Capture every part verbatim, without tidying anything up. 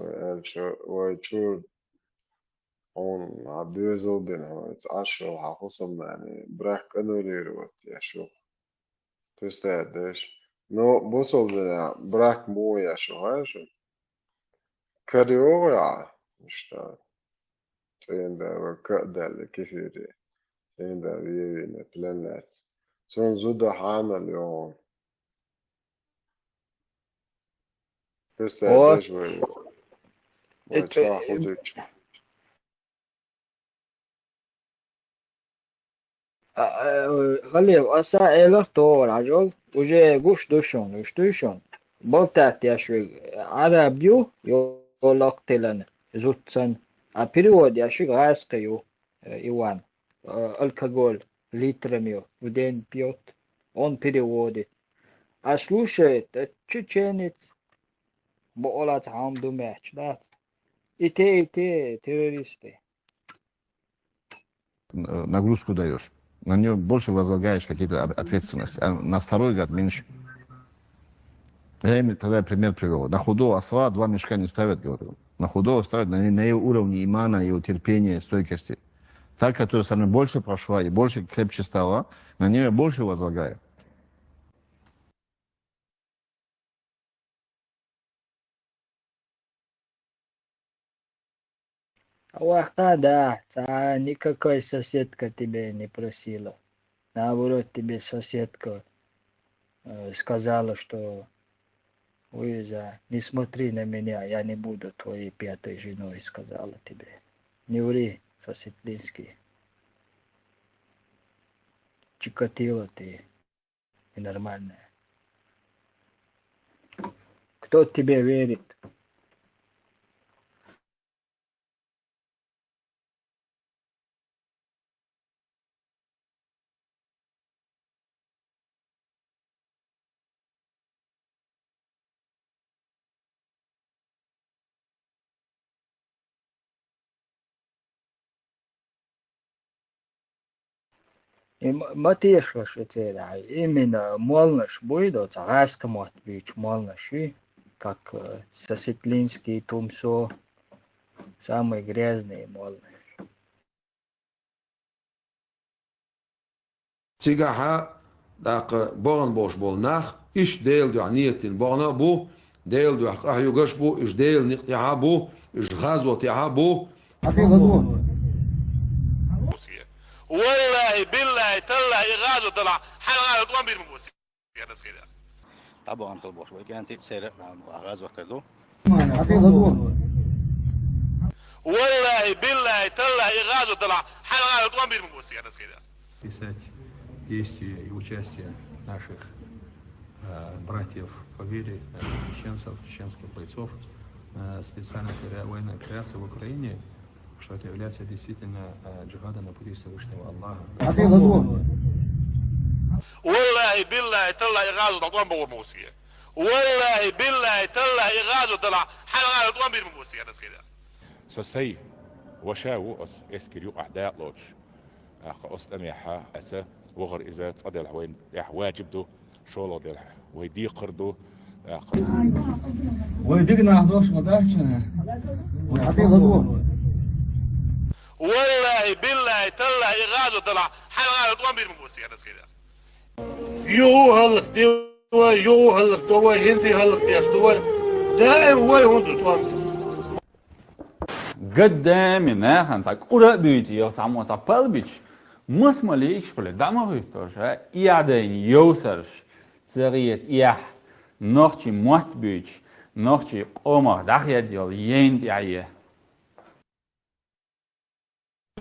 аьлча, вай чура хьуна хьан доьзал бина, хьуна ца Ӏаш йолу хьан хӀусамнана, брак аннулировать еш ю. Представь, деш. Ну, бусалба динехь брак муха еш ю, хаьий шуна? Кара йогӀу ахь, иштта. ЦӀена да вай ка а даьлла кефире. ЦӀена да вевина, плен лаьцна. Цунна зуда хьанал йогӀу. Представь, вот, деш вай. Вай это, чохь хӀун дуьйцу? А, а, гӀалев, аса Ӏеларх товар хьажол, уже гуш ду шуна, уьш дуй шуна. Болтат еш вег Ӏараб ю, йолакх тилан, зуццан. А перевод еш вег гӀаскхи ю, э, Иван. Э, алкоголь литрами ю, в день пьёт. Он переводит. А слушает, э, чеченец, бо олаца хьалма ду меч, дац. И те, и те террористы. Э, нагрузку даёшь. На неё больше возлагаешь какие-то об-, ответственности, а на второй, говорит, меньше. Я им тогда пример привёл. На худого осла два мешка не ставят, говорю. На худого ставят на, на его уровне имана, его терпения, стойкости. Та, которая со мной больше прошла и больше крепче стала, на неё больше возлагаю. А ваха, да, цхьа никакой соседка тебе не просила. Наоборот, тебе соседка, э, сказала, что: «Луиза, не смотри на меня, я не буду твоей пятой женой», сказала тебе. Не ври, сосетлинский. Чикатило ты. Ненормальная. Кто тебе верит? И ма, ма тешалаш и церан, именно молнаш буй до, цхьа гӀаьскхи мотт буьйцу молнаш, и как, э, Сосетлинский, Тумсо, самые грязные молнаш. Цигахьа, тӀаккха бахана болуш болу нах, иштта Делан дуьхьа нийятдина бахана а бу, Делан дуьхьа къахьоьгуш а бу, уьш Делан некъа тӀехь а бу, уьш гӀазот тӀехь а бу. Валлахьи, биллахьи, таллахьи, и гӀазот далахь, хьаьлгӀа тӀом бийр ма бу. ДӀабахана хила болуш вай кӀентий, церан а гӀазот тера ду. Валлахьи, биллахьи, таллахьи, и гӀазот далахь, хьаьлгӀа тӀом бийр ма бу. Писать действия и участие наших, э, братьев по вере, э, чеченцев, чеченских бойцов, э, специальной опера-, военной операции в Украине, что это является действительно, э, джихадом на пути Всевышнего Аллаха. Валлахьи, биллахьи, таллахьи, и гӀазот далахь, тӀом бийр ма бу. Валлахьи, биллахьи, таллахьи, и гӀазот далахь, хьаьлгӀа тӀом бийр ма бу. Сан сай ваша ву оцу эскаран юкъахь дакъалоцуш. ТӀаккха оцу тӀамехь а, эца вахар иза цкъа делахь вайна тӀехь ваджиб ду, шолгӀа делахь вай декхар ду. ТӀаккха вай дика нах долуш ма дац шуна. Вай хьан дела ду? Валлахьи, биллахьи, таллахьи, и гӀазот далахь, хьаьлгӀа тӀом бийр ма бу. Юха хӀаллакдо вай, юха хӀаллакдо вай, хӀинца хӀаллакдеш ду вай. Даим вай хӀунда ду тӀом? Гаддаме нахана цхьа кӀура а буьйцу, йо, цхьаммо цхьа пал бича, маса ма лийгаш хилла, дӀа ма хӀуьттуш, а, и Ӏадайна йовсарш, ца гӀета эхь, нохчийн мотт буьйцуш, нохчийн къомах дӀахедда йолу яйна тӀехь е.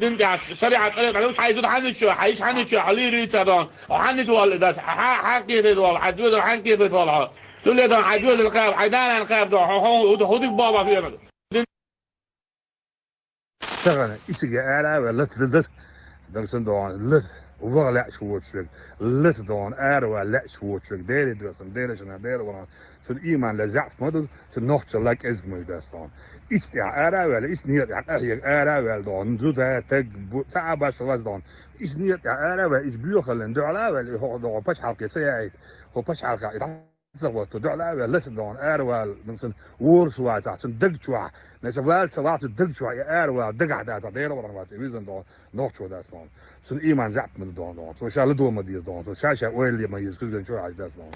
Дин тӀехь, шариӀат къинхетам, хьайн зуда хьанна чу, хьайн йиша хьанна чу, хьо лийр йийца дон, хьо хьанна дуьйла, хьан кхетий дуьйла, хьан доьзал хьанна кхетий дуьйла хьо. Цуьлле дон, хьайн доьзал кхаба, хьайн нана хаб дон, хьо, хьо, хьо, хьо дика боху бахьана. Тахана исиге ара а ваьлла, лата, лата, лата, дагсан дон, лата, ваха лаьаш воцуш верг, лата дон, ара ваьлла лаьаш воцуш верг, Деле доьссина, Деле шина, Деле варан, цуьнан ийман ле заьӀап ма ду, цуьнан нохчалла кӀезиг ма ю дас дон. Ицу тӀехь ара а ваьлла, ицу некъа тӀехь къахьега ара а ваьлла дон, зуда, таг, бу-, ца а башха лаза дон. Ицу некъа тӀехь ара а ваьлла, ицу боьхаллин дуьхьал а ваьлла, и хӀокху догӀу пачхьалкхе ца яийта, хӀокху пачхьалкхехь и дӀа ца гӀотто, дуьхьал а ваьлла, лаца догӀун, аравала, ну, цун ворхӀ вацахь, цун даг чохь, наса вала ца вахь, цун даг чохь, и аравала, дагахь дацахь, Делан варан вац, и визан догӀун, нохчо дац догӀун. Цун иман заьӀап ма ду догӀун, догӀун. Цо ша ладо ма деза догӀун, цо ша-ша ойла ма еза, куьзган чохь хьаьжа дац догӀун.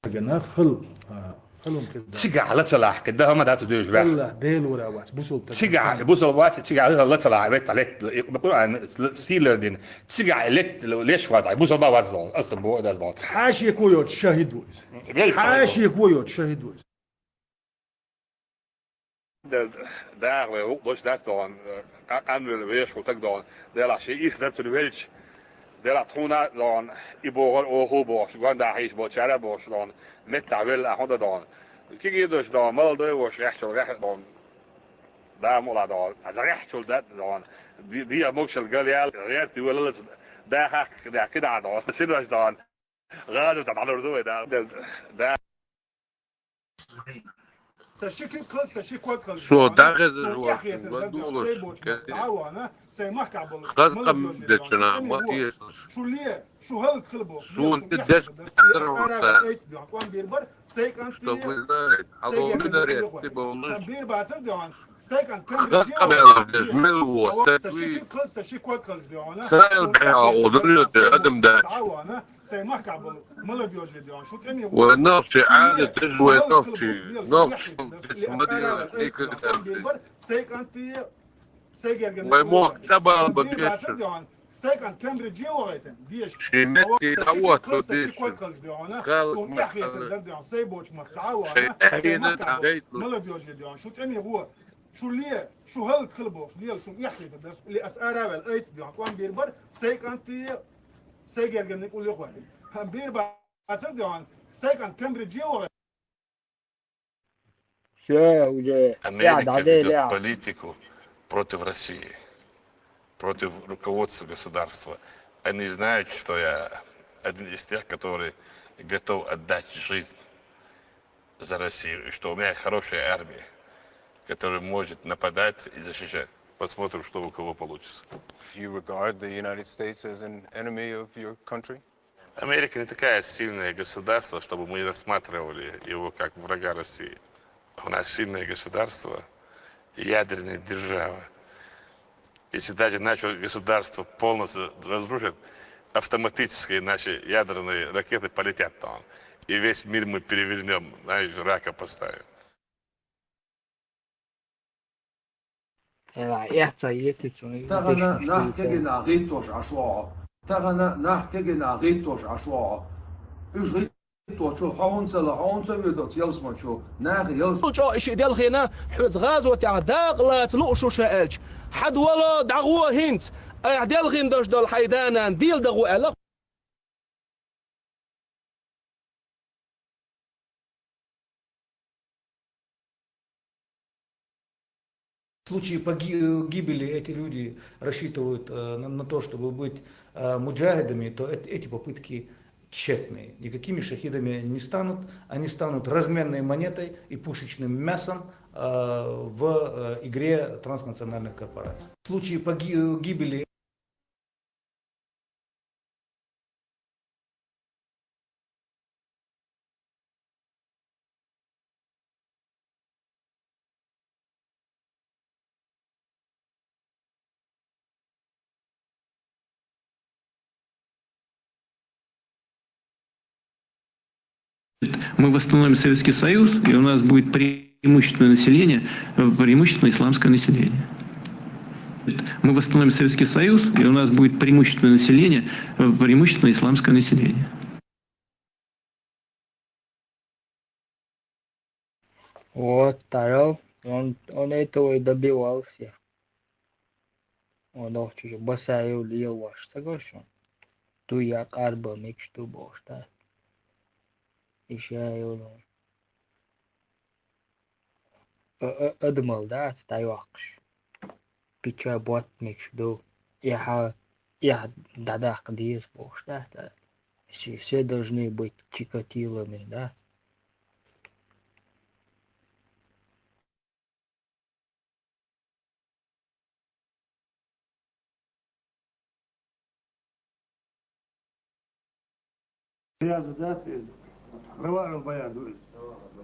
Гана хала, а, халон кхеза. Цигахь ла ца лахь, кхин дан хӀама дац дуьйш ваьхьа. Аллах, Дела вара вац, бусалба тар. Цигахь, бусалба вац, цигахь ла ца лахь, вет лет, Къуръан сийлар дин. Цигахь лет, леш вац, бусалба вац догӀун, аса бо дац догӀун. Хьашеко йоцу шахид ву иза. Велча Хьашеко йоцу шахид ву иза. Де-, дагӀа вай гӀу-, гӀуш дац догӀун, къа-, къанвелла вешахула таг догӀун. Делахь шен ирс дан цуьнан велча, делахь тхуна а догӀун, и бохура оха а бохуш, гонда хьийш болчара а бохуш догӀун, меттахь велла а хьун дан догӀун. Кигий дош догӀун, молодой вош, гӀехчул гӀехьа догӀун. Да мула догӀун, аса гӀехчул дан догӀун. Ди-, диа могушал гал ял, гӀерти велалаца, да хахка кхидӀа, кхидӀа догӀун. Сидош догӀун. ГӀазот дӀалур ду вай, да. Да. Со дагӀеза жугӀатун ган долуш, хаза къам дечунах ма тешалаш. Суна тӀе деш хьаьтара вац, чтобы вы знали, хьалха минарет тӀе бовлуш, хаза къамелаш деш мел ву, стаг вуй, царел бӀаьхьа гӀо дан йоцу адам дац. Сайн махкахь болу молодёжь де, шу тӀе ме вай нохчий Ӏадаташ, вай нохчий, нохчий ма дела никогда. Вай мохк цӀа бала бан беш. Сайн кӀант Кембридже вахийтина, деш. Шен метте дӀаотто деш. Хала махкахь. Сайн ахьина дӀагайтлу. Молодёжь де, шу тӀе ме вай. Шу ле, шу хӀаллак хила бохуш, лела шуна эхь хетар дара. Или ас ара а ваьлла, айса дуьхьа, кӀом бийр бара, сайн кӀант а, сайн гергара никъ уллехь ваьлла. ХӀан, бийр бацара дуьхьа, сайн кӀант Кембридже вахара. Всё, уже, Америка ведёт политику против России, против руководства государства. Они знают, что я один из тех, который готов отдать жизнь за Россию, и что у меня хорошая армия, которая может нападать и защищать. Посмотрим, что у кого получится. You regard the United States as an enemy of your country? Америка не такая сильное государство, чтобы мы рассматривали его как врага России. У нас сильное государство, ядерная держава. Если даже наше государство полностью разрушит, автоматически наши ядерные ракеты полетят там. И весь мир мы перевернём, знаешь, рака поставим. Ва эхь ца еттицун. Тахана нах кегина гӀиттош Ӏаш вогӀу. Тахана нах кегина гӀиттош Ӏаш вогӀу. Уьш гӀит- Тохачул хьо хӀунца ла, хьо хӀунца вуьту ялсмачу, наха ялс- Чо ши делхина, хьоьца гӀазотехь дакъа лаца лууш шу ша аьлча, хьад вало, дӀагӀо хӀинца, айхьа делхина даш долу хьайн да-нана дийла дагӀо аьлла. В случае поги-, гибели эти люди рассчитывают, э, на, на то, чтобы быть, э, муджахидами, то эт-, эти попытки тщетные. Никакими шахидами они не станут. Они станут разменной монетой и пушечным мясом, э, в, э, игре транснациональных корпораций. В случае поги-, гибели Мы восстановим Советский Союз, и у нас будет преимущественное население, э, преимущественно исламское население. Мы восстановим Советский Союз, и у нас будет преимущественное население, э, преимущественно исламское население. Вот, Тарал, он, он этого и добивался. Он ох, чужо, басаев лел ваш, соглашен. Ту я карба микс ту бошта. Ишаев. Э, э, адамал дац дӀайоккхуш. Пича ботт мегаш ду. Эхьа, эхь дӀадаккха деза бохуш дац. Все, все должны быть Чикатилами, да? Язу дац иза. РаваӀил-Баян ду иза.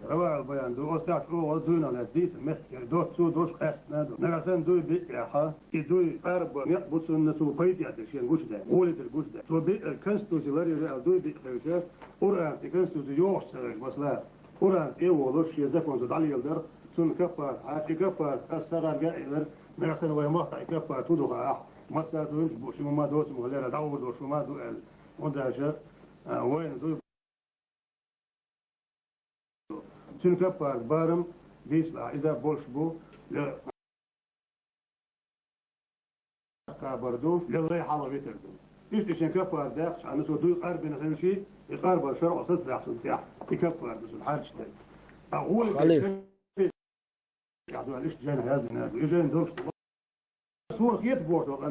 РаваӀил-Баян ду. Оцу тӀехь чӀогӀа дуйна лаьцна дийца мехкера доццо долуш къаьстина ду. Нагахь санна дуй биъ эхьа, и дуй къарба некъ бу цунна, цо пайда деш шена гучудаьлла, гӀоле дерг гучудаьлла. Цо биъ Конституци ларйира аьлла дуй биъ хилча, Къуръан тӀе Конституци йогӀуш ца хилча, масала, Къуръан тӀе а волуш, шен закон цо дӀалеладар, цунна каффарат хьаьжча, и каффарат ас сагӀарга а элира, нагахь санна вайн махкахь и каффарат хӀун ду хаахь, массара а дуйнаш бу, ши ма ма доцу ма лера, дӀагӀур долуш ма ма ду аьлла. ХӀунда аьлча, а, вайна дуй Цуьнан каффарат барам бийцалахь, иза болуш бу, я кхабар ду, я лай хьалха витар ду. Иштта шен каффарат даьккхича, хьан цо дуй къарбина хилчий, и къарбар шарӀо сацадаккха цунна тӀехь, и каффарат ду цунна хьарчаш дерг. Ткъа гӀоле Халиф. ТӀехь ду аьлла, иштта жайна яздина ду. И жайна долуш ду. Суна хета боху.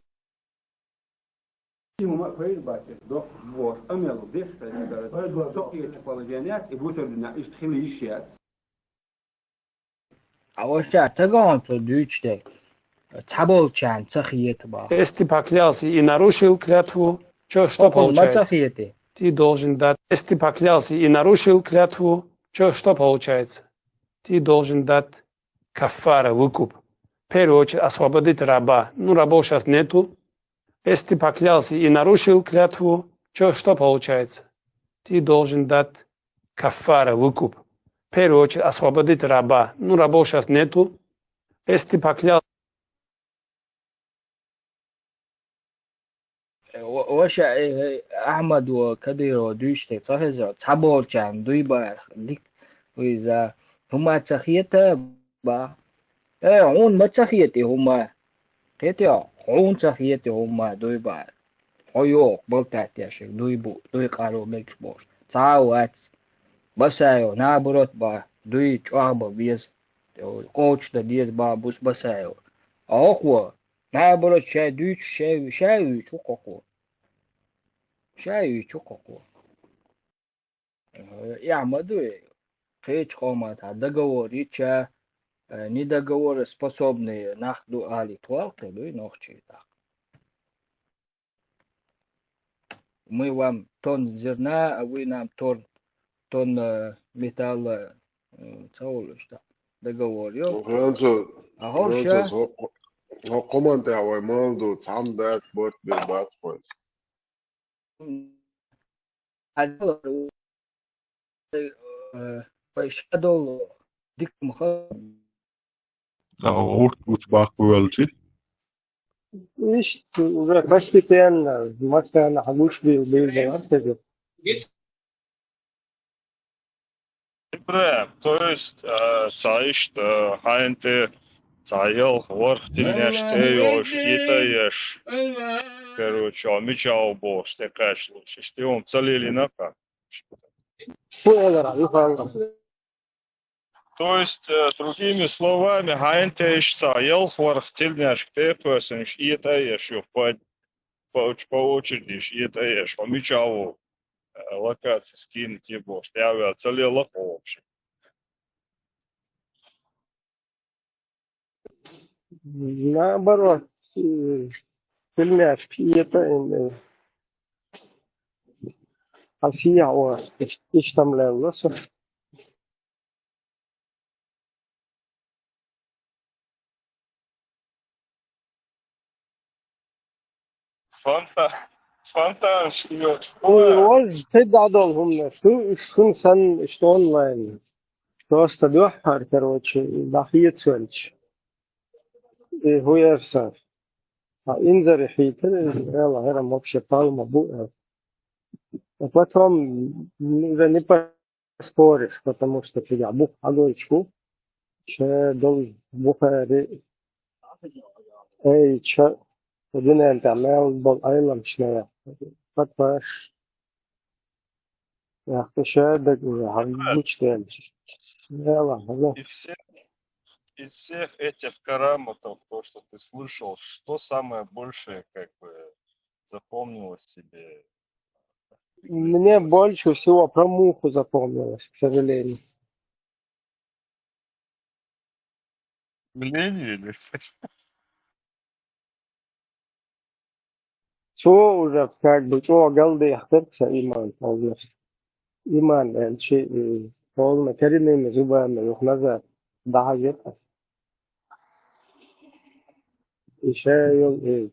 И хӀума а пайда бац, доккха боху, амел деш хилча, со кхечу положениях и бусалба динехь иштта хила йиш яц. А ваша тагахьа цо дуьйцуш дерг, цхьаболчарна ца хета боху. Если ты поклялся и нарушил клятву, чё, что получается? Хьуна ма ца хетий? Ты должен дать. Если ты поклялся и нарушил клятву, чё, что получается? Ты должен дать каффара, выкуп. В первую очередь освободить раба. Ну, рабов щас нету. Если ты поклялся и нарушил клятву, чё, что получается? Ты должен дать каффара, выкуп. В первую очередь освободить раба. Ну, рабов щас нету. Если ты поклялся Ва-, ваша, э, э, Ахьмад ва Кадырова дуьйцуш дерг ца хезара, цхьаболчарна дуй бара, дика вуй иза. ХӀума ца хета боху. Э, хьуна ма ца хетий хӀума? Хетий хьо? Хьуна ца хетий хӀума дуй бара? Хьо йоху, балтаттеш дуй бу, дуй къаро мегаш болуш. Цхьа а вац. Басаев, наоборот, боху, дуй чӀогӀа бан беза. Кхочушдан деза боху Бус-, Басаев. А хӀокхо, наоборот, шаьш дуьйцуш, шаьш, шаьш вуьйцуш ву хӀокхо. Шаьш вуьйцуш ву хӀокхо. Э, эхь ма ду, кхечу къоман тӀехь договор йича, э, недоговороспособный нах ду алий тхол кхин дуй нохчий тӀаккха. Мы вам тонн зерна, а вы нам тор-, тонн, э, металла, э, ца волуш тӀаккха договор йо. Француз, А хӀорш француз, хӀо-, хӀо-, хӀокху хӀуманна тӀехь вай мала ду, цхьамма дац, барт бен бац вайца. Хьан, э, вай ша долу дика ма хала. А, урт гучу баккхавелчи? Иштта, уже постепенно, массарна хьан гуш бил-, билгала аса. Ибрахим, то есть, а, цхьа иштта, а, хьайна тӀе цхьа ялх-ворхӀ тилнеш тӀе а йолуш, итӀа а еш, короче, хьо мичахь ву бохуш, тӀекхаьчна лууш, иштта хӀума ца лелийна-кх? Фу элира, юха аллам. То есть, э, другими словами, хьайна тӀе иштта цхьа ялх-ворхӀ тилнешка тӀе а кхоьссина, итӀа а еш, юха по, по, по очереди иштта итӀа а еш, хьо мичахь ву, э, локаци скинуть е бохуш, тӀе а ваьлла, ца лела-кх хьо вообще. Наоборот, э, тилнешка итӀа а йина, э, хьан сехьа ван, иш-, иштта-м лелла со. Фонта-, фонтанаш йоцу. Ой, оцу тӀедоӀа долу хӀуманаш ду, уьш шуна санна иштта онлайн. Просто дуьххьара, короче, дӀахецавелча. И хӀун яра сан? Хьан инзаре хьийтира, ала хӀара вообще палма бу, аьлла. А потом, ну, уже не по споришь, потому что цигахь бух хьагойтуш ву, ша долу бухари, эй, ша, дуьнен тӀехь мел болу Ӏеламчу наха, патваш, яхта ша даг уже хьан гучуделлаш. Мела, хьан. И все, из всех этих караматов, то, что ты слышал, что самое большее, как бы, запомнилось тебе? Мне больше всего про муху запомнилось, к сожалению. К сожалению или? Цо уже как бы чӀогӀа галдехира сан иман полностью. иман аьлча, э, полно куриными зубами юха назад дӀахьажа тӀа. И ша йол, э,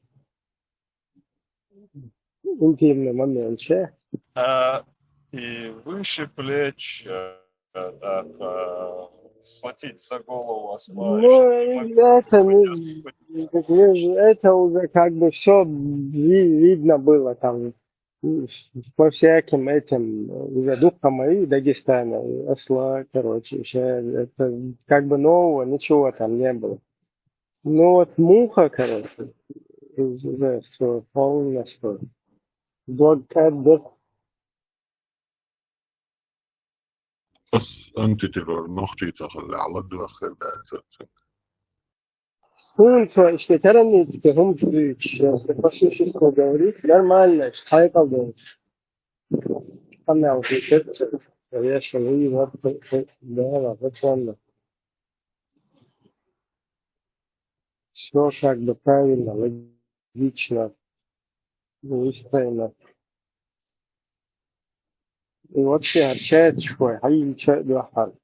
интимный момент ша. А, и выше плеч, э, так, э, схватить за голову осла, ну, ещё и это, не, это уже как бы всё ви-, видно было там. По всяким этим, э, уже духом и Дагестана, и осла, короче, ща это как бы нового, ничего там не было. Ну вот муха, короче, из-, уже всё полностью. Блокада. Ас антитеррор нохчий цахилла ладугӀа хир дац. Сунца, если таранницкий хӀумаш дуьйцуш, если по существу говорить, нормально, хьайкъал долуш. Хьанна уж ишерца, конечно, и вот, да, вот он. Всё как бы правильно, логично, выстроено. И вообще общается шуй, хьайча дуьхьал.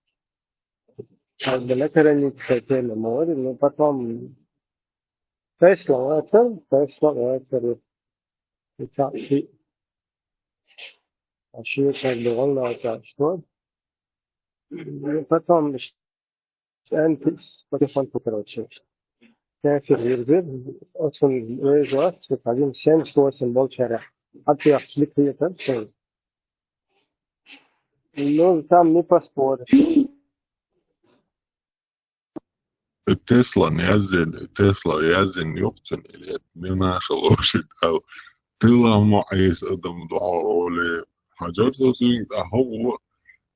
Как бы на таранницкая тема ма варий, но потом Тесла вацар, Тесла вацар. И так ши-, а ши как бы волноваться, что? И потом ш-, антис-, потихоньку, короче. Кафир вирзир, очень везло, что один семьдесят восемь болчара. А ты ах, ликвидатор, всё. Ну, там не поспоришь. Тесла яздина, Тесла яздина юкъцун или мина шалоши дал. Тила ма Ӏийса адам дуьхьал оле. Хьажар со цуьнга, а хӀокхо,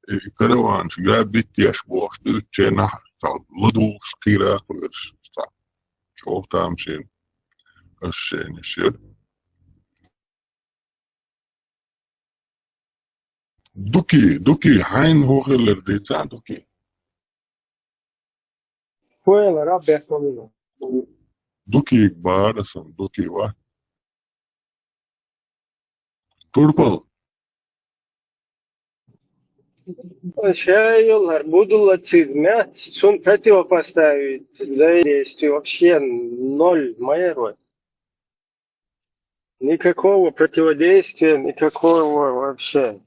э, караван шу грабить еш бохуш дуьйцучу нах, цхьа ладугӀуш кхийракх верш, цхьа. Чох тамашийна. Аш шайна шира. Дуки, Дуки, хьайна хӀун хилар дийца, Дуки? Хьо элира, бехк ма бина. Дукига бахара сан, Дуки ва. Турпал. Ша йолар, будулла циз мят, цун противопоставить, да, действий вообще ноль, ма яр вай. Никакого противодействия, никакого вообще.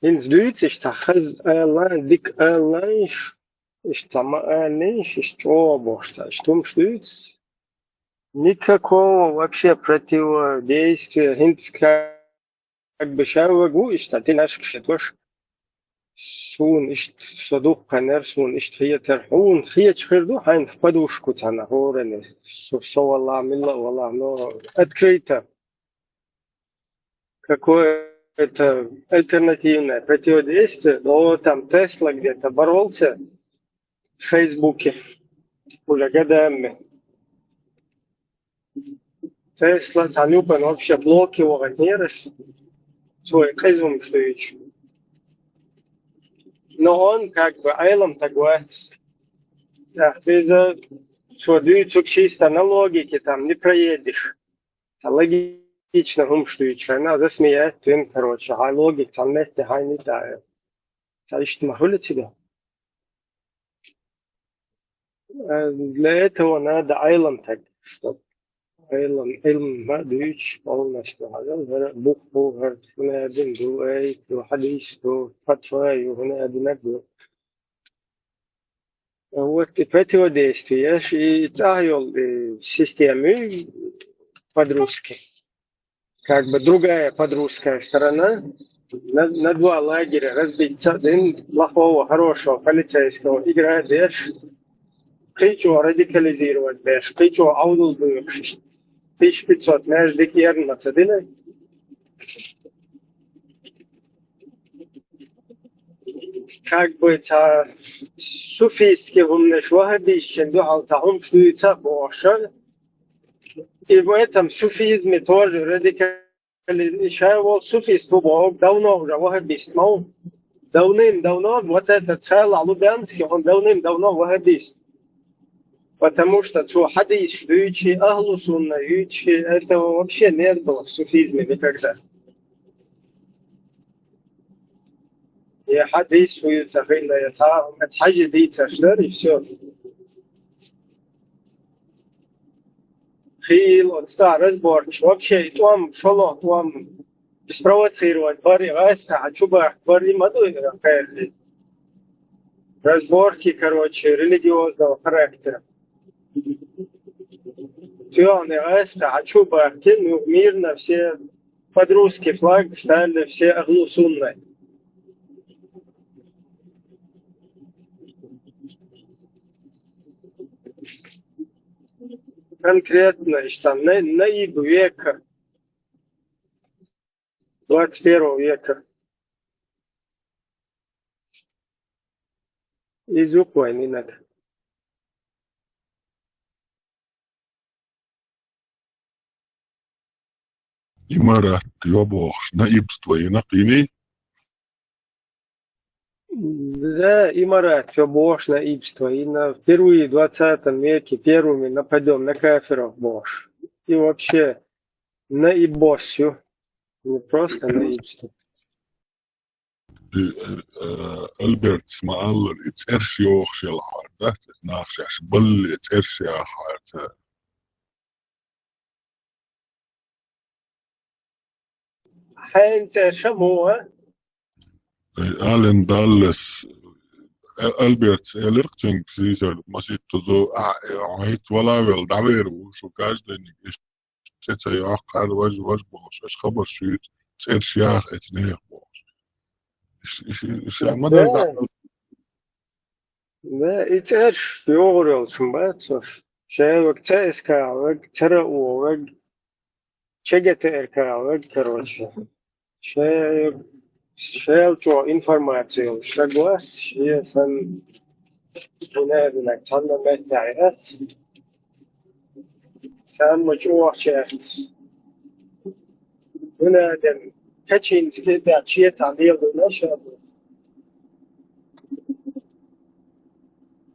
ХӀинца дуьйцу иштта хаза аьлла, дика аьлла, иштта ма аьллийша, иштта чӀогӀа бохуш цхьа иштта хӀумаш дуьйцу. Никакого вообще противодействия, хӀинца как бы ша ваг ву иштта, тинашка ша дош. Суна иштта со дуккханера, суна иштта хетара. Хьуна хеташ хир ду, хьайна подушку цхьана хӀоранна. Со, со валлахь, милла а валлахь, но открыто. Какое-то альтернативное противодействие, но там Тесла где-то боролся в Фейсбуке. Уже годами. Тесла цхьана юкъана вообще блоки вахатнера, цо и къизум шуьйчу. Но он как бы Ӏелам таг вац. ТӀаккха иза цо дуьйцург чисто на логике там не проедешь. Цхьа логично хӀумаш дуьйцу шайна, засмеять вина, короче, хьайн логика цхьана метте хьайна ницкъ а. Цхьа иштта ма хуьлу цига. Э, для этого надо Ӏелам таг, чтоб Ӏелам, Ӏилма дуьйцуш полностью хьажал, хӀара бух бу, хӀара хӀунадин ду, аят ду, хьадис ду, фатва ю, хӀунадинаг ду. Вот и противодействие, и цӀахь йолу, и система ю под-русски. Как бы другая под-русская сторона на, на два лагеря разбиться, один плохого, хорошего полицейского игра деш, кхечо радикализировать деш, кхечо Ӏовдал буьйхуш, тысяча пятьсот между дика ерна ма ца дина. Как бы цхьа суфийский хӀуманаш ваххабисташна дуьхьал цхьа хӀумаш дуьйца а бохуш, и в этом суфизме тоже радикали-, ша вол суфист ву боху, давно уже ваххабист ма ву. Давным-давно, вот этот Сайлахь Лубянский, он давным-давно ваххабист. Потому что цо хьадисаш дуьйцу, ахлу сунна юьйцу, этого вообще не было в суфизме никогда. Я хьадис вуй ца хилла, я цхьа а хӀума ца хьажи дийцаш дара, и всё. Хийла оцу цхьа разборкаш вообще и тӀом, шолгӀа тӀом, спровоцировать бар, и гӀаскхьа чубахка бар, и ма ду и кхерли. Разборки, короче, религиозного характера. Тёмный гӀаскхьа чубахка, ну, мирно все под русский флаг стали все ахлу сунна. Конкретно, что на, наиб века, двадцать первого века. Из Украины надо. Имарат йо бохуш наибство йина кхийний? Да, имарат йо бохуш наибство йина. Впервые в двадцатом веке первыми нападём на кафиров бохуш. И вообще наиб босс ю. Не просто наибство. И, э, э, Альбертс ма-аллара, и цӀерш йохуш елахьара, да? Нах шаьш балле цӀерш яхьара цара. Хьайн цӀерш а муха? Э, Ален Даллас, э, Альбертс элира-кх цуьнга сийсара масийтта зо, а, э, хьайца вала а велла, дӀавер ву шу каждайниг, иштта цӀе ца йоккхура, важа, важа бохуш, аша хабарш юьйцу, цӀерш яха эца нехан бохуш. Ш-, ш-, ша ма дара дӀа-, Да, и цӀерш йогӀур йолчун бац уьш. Шаьлаг ЦСКА вег, ЦРУ вег, ЧГТРК вег, короче. Шаьлаг, шаьлчо информаци йолуш шаг вац, шен сан Дуьненан цхьанна меттехь яц. Самма чӀогӀа чехца. Дуьненан качийна кхетахь четахь лело ша.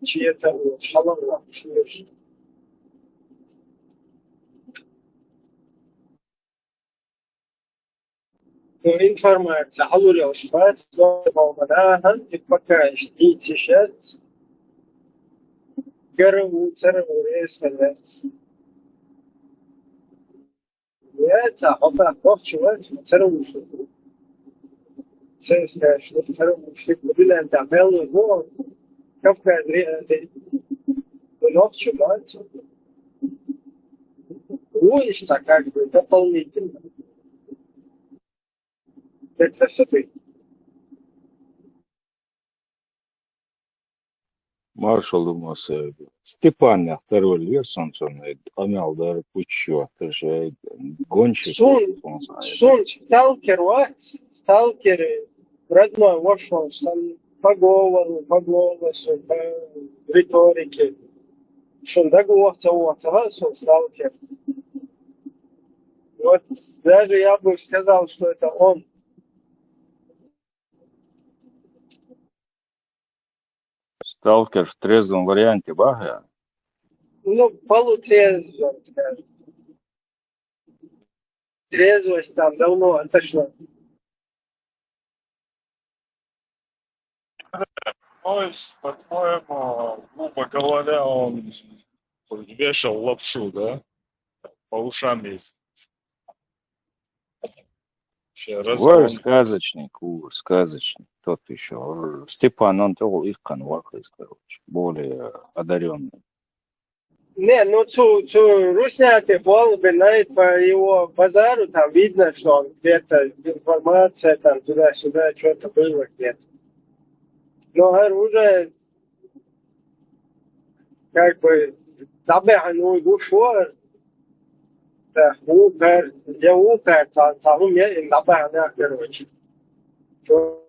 Чета волчу хьала вахча. Ну, информация хьалур йолуш бац, нахана и пока иштта дийца йиш яц. Гара ву, цара ву, эсала яц. Я, ца хьо тӀаккха вахча вац, цара ву шу. Цара скажет, цара ву шу, билан тӀа мел ву, Кавказ ре-, ре-, ву нохча вац. Ву иштта как бы дополнительно. Для красоты. Маршал ду, Мосаев. Степанах тарваллера сан цунна, къамел дара пуччо, ташай гонщик. Сун, сун сталкер вац, сталкер родной вошел сан по говору, по голосу, по риторике. Шун дагу вахца, вахца, ха, сун сталкер. Вот даже я бы сказал, что это он. Сталкер в трезвом варианте бахьа? Ну, полутрезвом, скажем. Трезвость там давно отошла. То есть, по-твоему, грубо говоря, он вешал лапшу, да? По ушам ездил. Вообще, ой, разгон. Сказочник, у, сказочник. Тот ещё. Степан, он того их конвахис, короче, более одарённый. Не, ну, цу, цу русняте болбе найт по его базару, там видно, что он где-то информация там туда-сюда, что-то было где-то. Но, говорю, уже как бы дӀабаьхьна вуй гуш вара. Да, вукхар, я вукхар, цхьа, цхьа хӀума я, и дӀабаьхьна, короче. Черт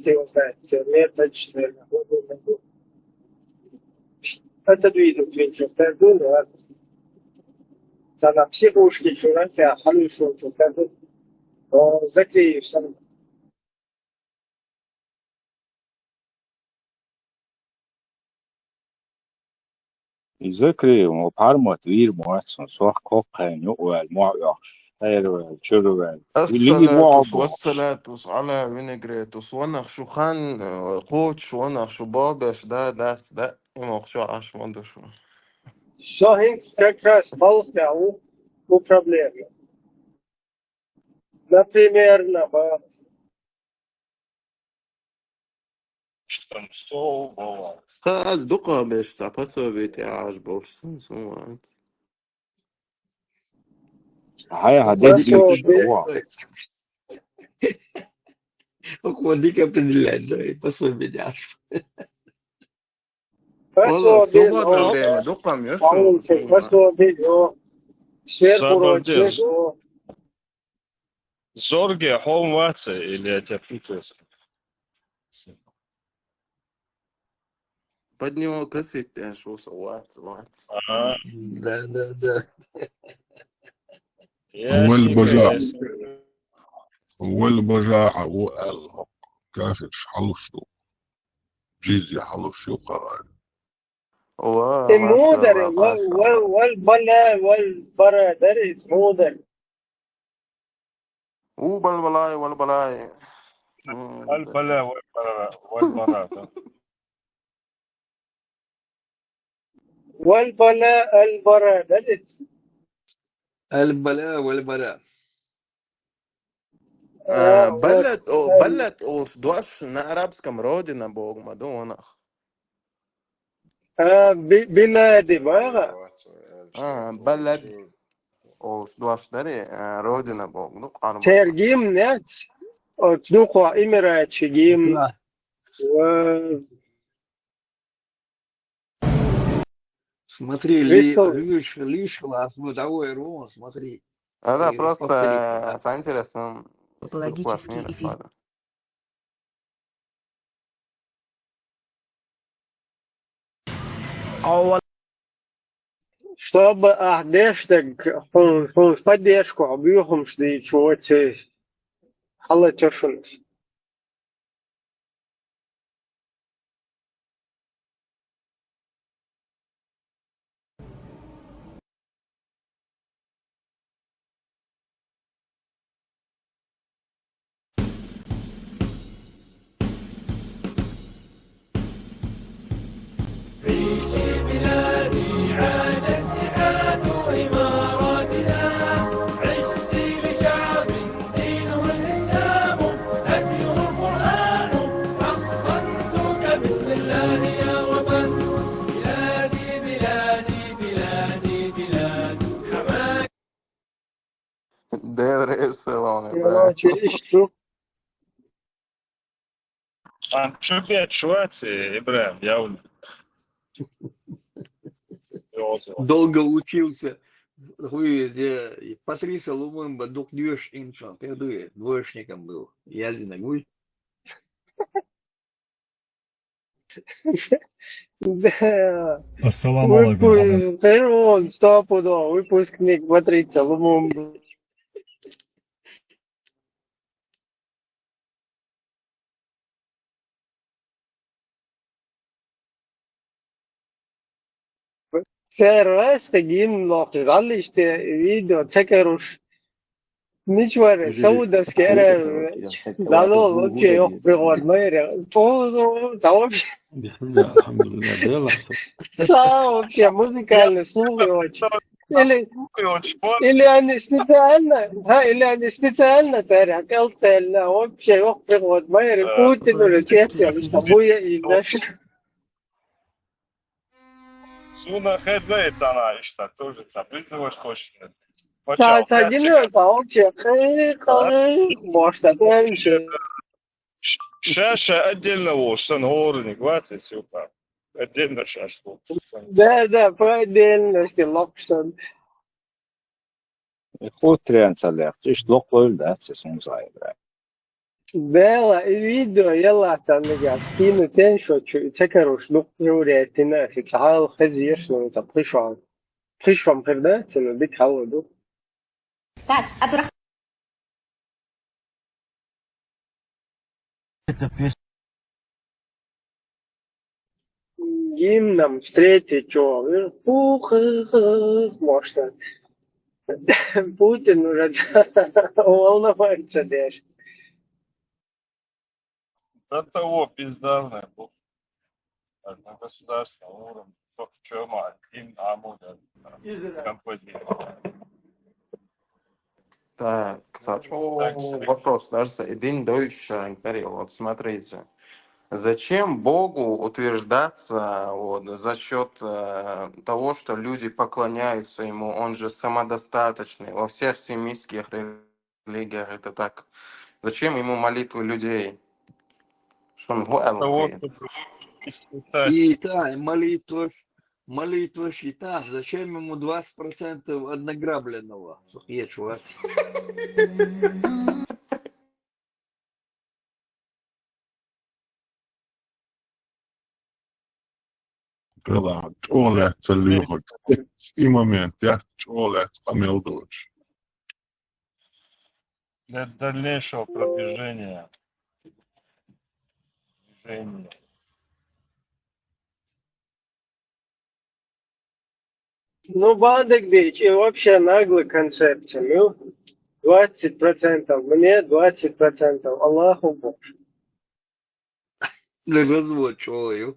его знает, цермер, точно, это видно, чух тардун, ладно. Цхьана психушки чура, я халуй шо чух тардун. О, закрыв сам. Иза кривым, ва пхьармат вийр ма вац сан, сох кхоккхайн юкъаваьлла мохь оьхуш. Хайр ваьлла, чур ваьлла. Вилли Ассалатус вассалатус ала винегретус. Ванах шу хан, э, кхочуш, ванах шу бобеш, да, дац, да, имох шу аш ма ду шу. Со хӀинца как раз балха ву, ву проблема. Например, на ба. Что там, со бывает? Ха, аз дукха беш, цхьа пособие тӀе Ӏаш болуш санна, сун вац. Хьай, хьа дедик Пособие. Охо, дика определять, да, и пособие тӀе Ӏаш. Валла, пособие, свободное время, дукха ма ю шу, Павлович, сун вац. Пособие, сверхурочные. Сабардез. Зорге хьо вац или я тебя путаю? Под него косить, конечно, вац, вац. Ага. Да, да, да. Я Вал себе бажа. Ясно. Вал бажа, а, у, эл, кафир, шалуш ду. Джизи, шалуш, ю, кавар. Ва, и мудар, машалла, вал, машалла. Вал, вал бала, вал бара, дарис мудар. У бал балай, вал балай. М, вал бала, вал бара, вал бара, да. Вал бала, ал бара, дарис. Ал бала, вал бара. А, а, балад, о, балад, о, дош на арабском родина богу ма ду ванах. А, би-, билади бага. А, балад, о, дош дари, а, родина богу ду, къарма. Цер гимн яц, о, дукха имирачи гимн. Да. Ва- Смотри, ли-, Вистал. Лиш, лиш класс, ну, давай, Рома, смотри. А, да, и просто, повтори, э, да. С интересом. Экологический и физ- Ладно. Чтобы, а, деш так, хун, хун поддержку, объюхом шли чего-то. Хала тёшунас. Дел реза салам, Ибрагим. Короче, ишт шу. Ан чу бечу вац, Ибрагим, явна. Йоза. Долго учился. Хуй везде. И по три салумын ба дукха деш инчан. Ты дуе, двоечником был. Язина гуй. Да. Ассаламу алейкум, выпу-, Мухаммад. Первый он, стопудово, выпускник Матрица, Лумумба. Цервас гимн лохъ, галлиште видео ца каруш. Мичваре, Саудовский Аравия, дало вообще йох пригодно, то, то вообще. Бисмилля, алхамдулилля, дела. Ца вообще музыкальный слух очень. Или, или они специально, а, или они специально царя, калтельно, вообще йох пригодно, Путин уже честно, что будет и дальше. Суна хеза цана иштта, тоже ца призывать хочет. Ца, ца гинна, ца вообще, хы, хы, может, это вообще. Ш-, ша, ша отдельно волш, сан хорник, вац, и всё там. Отдельно ша, что. Да, да, по отдельности лопсан. И хут тренца лехт, иш лохлойл дац, сун зайбра. Дела, и видео, яла, цаннигас, кину тен шо чу, цекаруш, ну, юре, тина, си цал, хазир, шо, та, пришвам. Пришвам, херда, цена, бит, хало, ду. Так, Абдурах- Это пес- Гимном встретить, чё, э, ух, э, э, можно. Путин уже волноваться даже. До того бездарный был. На государственном уровне. Только чё, один амуда композиция. Так, кстати, о, вопрос, даже один дающий, вот смотрите. Зачем Богу утверждаться вот, за счет э, того, что люди поклоняются ему? Он же самодостаточный. Во всех семитских религиях это так. Зачем ему молитвы людей? Что он Того, гуэл чтобы испытать. И та молитва, молитва щита. Зачем ему двадцать процентов от награбленного? Сухие чуваки. Кала, чӀоагӀа лаьццалла юха. И момент, яц чӀоагӀа лаьцна къамел доцуш. Для дальнейшего продвижения. Движения. Ну, бандык дичь, и вообще наглый концепция. Ну, двадцать процентов мне, двадцать процентов Аллаху больше. Развод чоловік.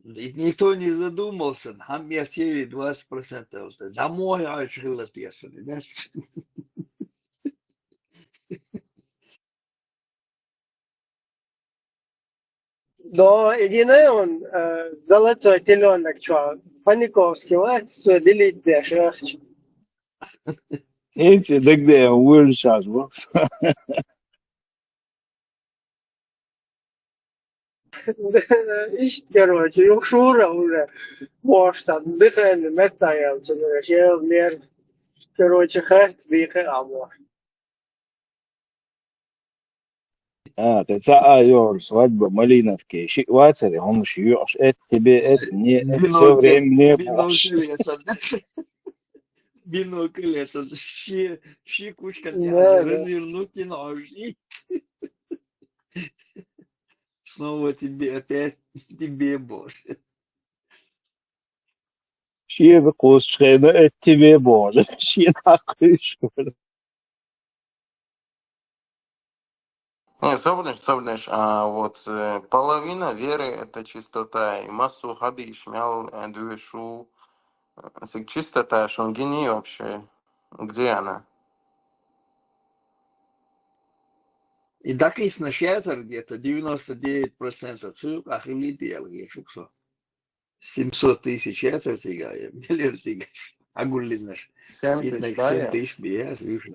Никто не задумался, там я тебе двадцать процентов. Домой аж хилатьясаны, да? Да, иди на он, э, золотой телёнок, чё, Паниковский, вот, что делить дашь, ах, чё. Эти дагде выльшаш бокс. Ишт, короче, юх шура уже. Может, там дыхание метта я у тебя, я мер. Короче, херц дыхе, а может. А, ты ца а йор, свадьба Малиновки. Ши вацари, хомш юш, это тебе, это мне, это все время мне бокс. Бинокль это, щи, щи кучка Да, да. Развернуть не нужно. Снова тебе, опять тебе, Боже. Ши кусчхена, это тебе, Боже. Ши нахуй. Не, собрнеш, собрнеш, а вот э, половина веры это чистота. И массу хадиш мял э, душу. Э, сик чистота, шунгини вообще. Где она? И так и сношается где-то девяносто девять процентов цуюк ахилити ялги шуксо. Семьсот тысяч я цигая, миллиард цигая. Агуллинаш. Семь Итнак тысяч, да, семь я? Тысяч бия, уж.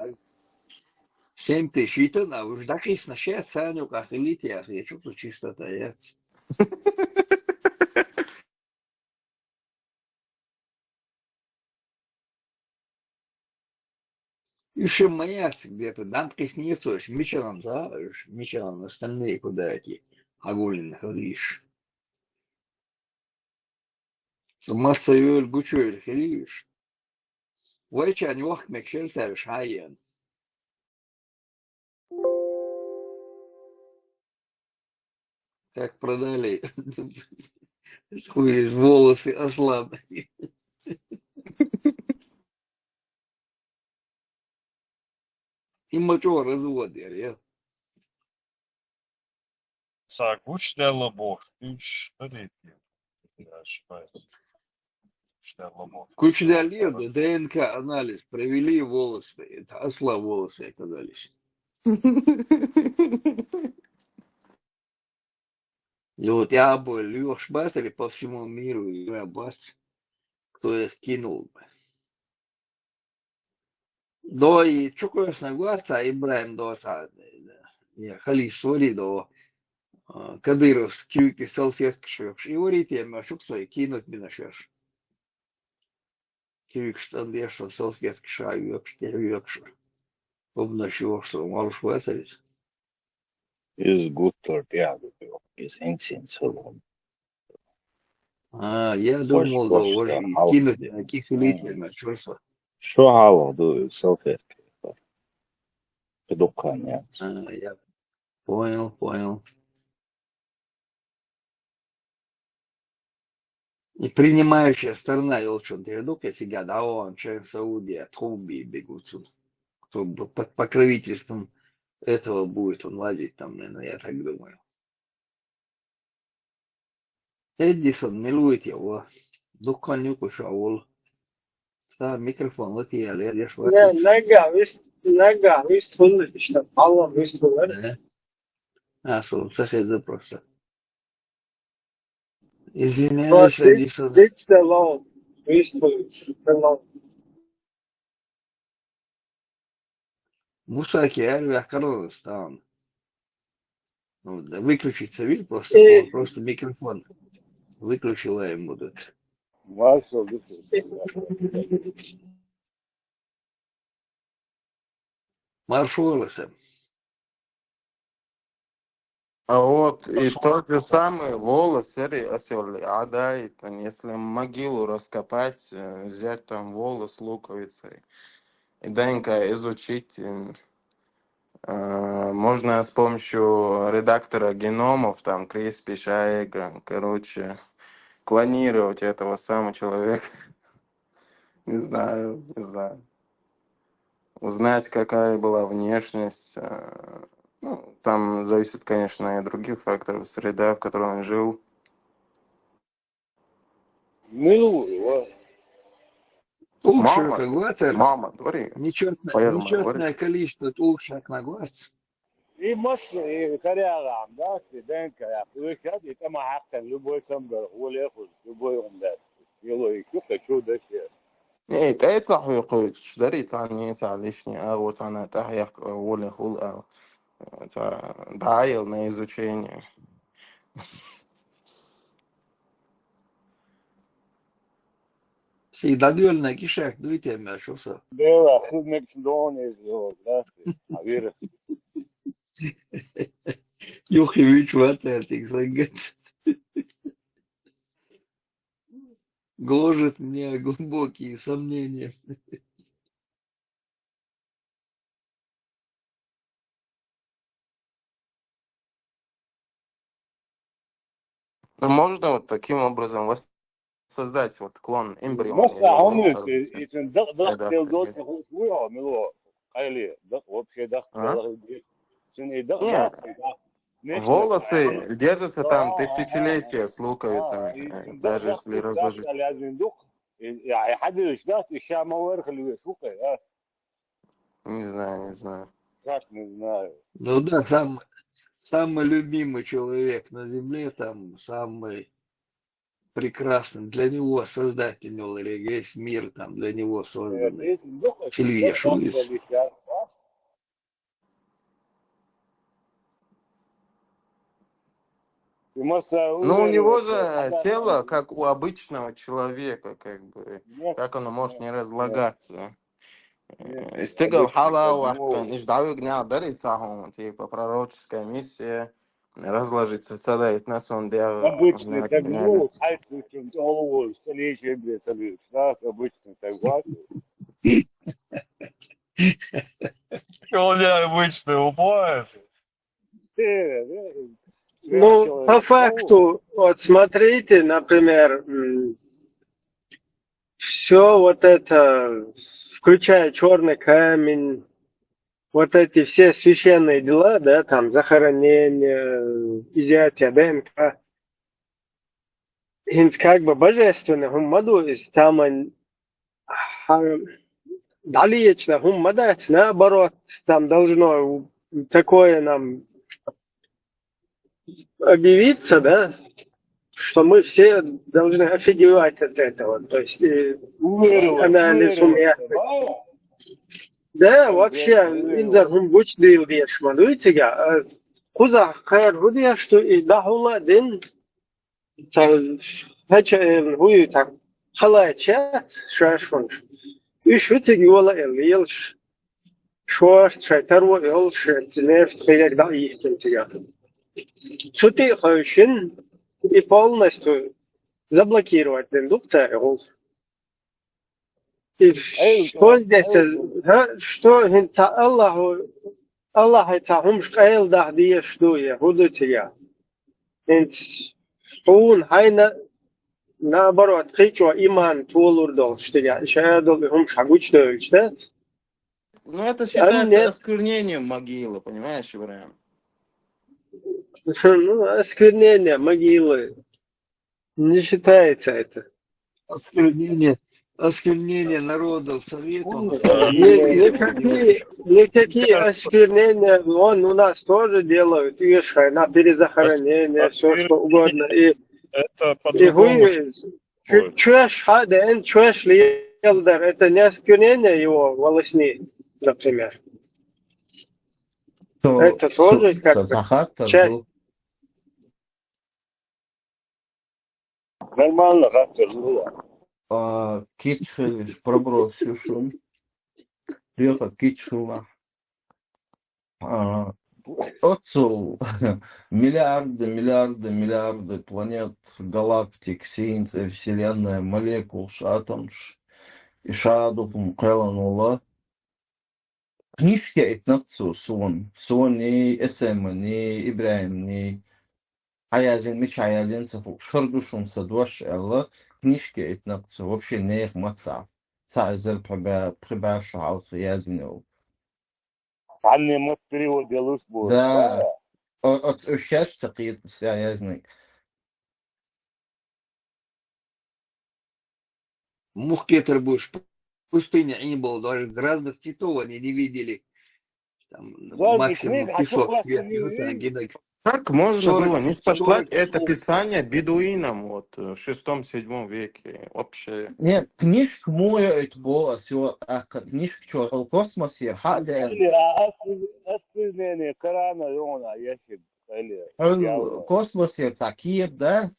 Семь тысяч, и то на, уж так и сношается, ну, ахилити, ахи, что чистота, я. Иши маяц где-то, дам кисницу, мичалан за, мичалан остальные куда эти, агулин ходишь. Маца юэль гучуэль хилиш. Вайчан вахт мекшел цариш хайен. Как продали хуй из волосы ослабли. И мочо развод, я. Са гучдала бохуш, уьш хӀарийти. Гучдала бохуш. Кучдали, ДНК анализ провели, волосы, это осла волосы оказались. И вот я бы лёш батали по всему миру, и я бац, кто их кинул бы. Но и чукрос на гуаца, Ибраим доца, я хали свори до, а, Кадыров с кюки салфетки швёкш. И варите, я чуксо и кинуть меня швёш. Кюкш цандеш, салфетки ша вёкш, те вёкш. Обна швёш, малыш вацарис. Из гуттар пиаду, из инсин салон. А, я Хош, думал, да, хош, вожи да, и хал. кинуть на кисулите, Мгм. На чёрса. Шо хьалха ду салфетка? Кхидуккха яц. А, я понял, понял. И принимающая сторона, йолччун тӀе дукха цига дӀаван, чен Саудия, тховби бегут. Кто б-, под покровительством этого будет он лазить там, наверное, я так думаю. Эдисон, мила вуй те, ва? Дуккха юкъуш а вул. Са микрофон латиял, я деш Не, ватис. Наггахь вист-, наггахь вистхуьллу иштта, хьалха вистхуьллу. Да. А, со, са хеза просто. Извиняюсь, Эдисон. Вист-, вистхуьллу, вистхуьллу. Мусаке аьлла ваьккхина стан. Ну, да выключить ца вил просто, Э. Просто микрофон. Выключила ему тут. Маршал, да. Маршал, Сэм. А вот и тот же самый волос, сери, асёл, адай, там, если могилу раскопать, э, взять там волос луковицей и ДНК изучить, э, э, можно с помощью редактора геномов, там, криспи, шайга, короче, клонировать этого самого человека. Не знаю, не знаю. Узнать, какая была внешность. Э, ну, там зависит, конечно, и от других факторов, среда, в которой он жил. Мила вуй, ва? Мама, мама, говори. Нечётное, поехали, нечётное говори. Количество тулшак нагвац. И мас, и корягӀам, да, и ДНК, я, и вешать, и тӀама хьаккхен, любой самгар, гӀолехуз, любой умдат. Ело и чу, хочу, да, все. Не, тӀе ца хьуй кхуьйтуш, дари цхьанне ца лишний, а вот цхьанна тӀехьа яккха, гӀолехула, а, ца дӀаяла на изучение. Си дадвелна кишак дуй те мя шо со. Дела, худмекш дон из йо, да, а вир. Юхи вич ватер тик сангет. Гложет мне глубокие сомнения. Ну, можно вот таким образом воссоздать вот клон, эмбрион, Маса или хьуна, вот, и, и, и, да, да, да, тел да, дот, да. Хуй, хуй, а, мило, хайли, да, вообще, да, А? Да, и, и, и, да, Не. Да, да. Волосы держатся там тысячелетия с луковицами, э, даже если разложить. Не знаю, не знаю. Как не знаю? Ну да, сам, самый любимый человек на земле, там, самый прекрасный. Для него создатель, ну, или весь мир там для него созданный. Э, ну, Шилвия Шуис. Ну, у него же тело, как у обычного человека, как бы, как оно может не разлагаться? Э, стигал хьала вахтан, иш давиг не дари цахун, типа, пророческая миссия, разложиться, цадает на сон дел. Обычный, так, ну, хайт, голову, садись, блядь, садись, да, обычный, так, вот. Что у меня обычный, упорец? Ну, по факту, вот смотрите, например, все вот это, включая черный камень, вот эти все священные дела, да, там захоронение, изъятие ДНК, хӀинца как бы божественный хӀума ма ду иза, там ан-, хьан-, дӀалечна хӀума ма дац, наоборот, там должно такое нам объявиться, да, что мы все должны офигевать от этого. То есть, э, уверовать, анализ уверовать, хӀума яц. Да? Да, вообще, уверовать. Инзар хӀума гучдийла деш ма дуй цига. Э, кхузахь кхера хӀу деш ду, и дӀахьула а дин, Ца-, хьача элна хӀу ю тхан халачат шаьш хӀунаш. Уьш хӀу цига йола эл лелаш, шорта шай таро йолуш, шайн нефть хиларг дӀа а йихкина цига. Цу тӀе а хевшина, и полностью заблокировать дина ду-кх цара и гӀуллакх. И что здесь, а? Что хӀинца Аллаху, Аллахье цхьа хӀумаш къайладаха дезаш ду, я хӀу ду цига? ХӀинца хьуна хьайна наоборот, кхычо иман толур долуш дерг, шадолу и хӀумаш хьагучудевлча, да? Ну, это считается осквернением могилы, понимаешь, Ибрахим? Ну, осквернение могилы. Не считается это. Осквернение, осквернение народов Советов. Никакие, никакие осквернения вон у нас тоже делают, ешхай, на перезахоронение, все что угодно. И, это по-другому. Чоьш хьа ден, чоьш лелдар, это не осквернение его волосни, например. Это тоже как бы часть. Нормально, как-то было. А, кечхилиш проброс шум. Лёха кечхила. А, оцу миллиарды, миллиарды, миллиарды планет, галактик, синца, вселенная, молекулаш, атомаш. И шадухум кхелан вала. Книжка итнакцу сун, суни, эсэмани, Ибрахимни. Хьаязин, мича хьаязин ца фу, шардушун са дош аьлла, книжка итнакцу, вообще нех матта. Ца эзар прибаша хьалха язнил. Хьанне мат перевод делуш бу. Да. Оцу шаьш ца кхету ца язниг. Мухкетер будешь пустыне Ибл, даже разных цветов они не видели. Там максимум песок, свет, не знаю, гидок. Как можно было не послать это писание бедуинам вот в шестом-седьмом веке вообще? Нет, книжка моя это была, все, а книжка что, космос, я, ха, да. Корана, Иона, ящик. Космос, я, такие, да,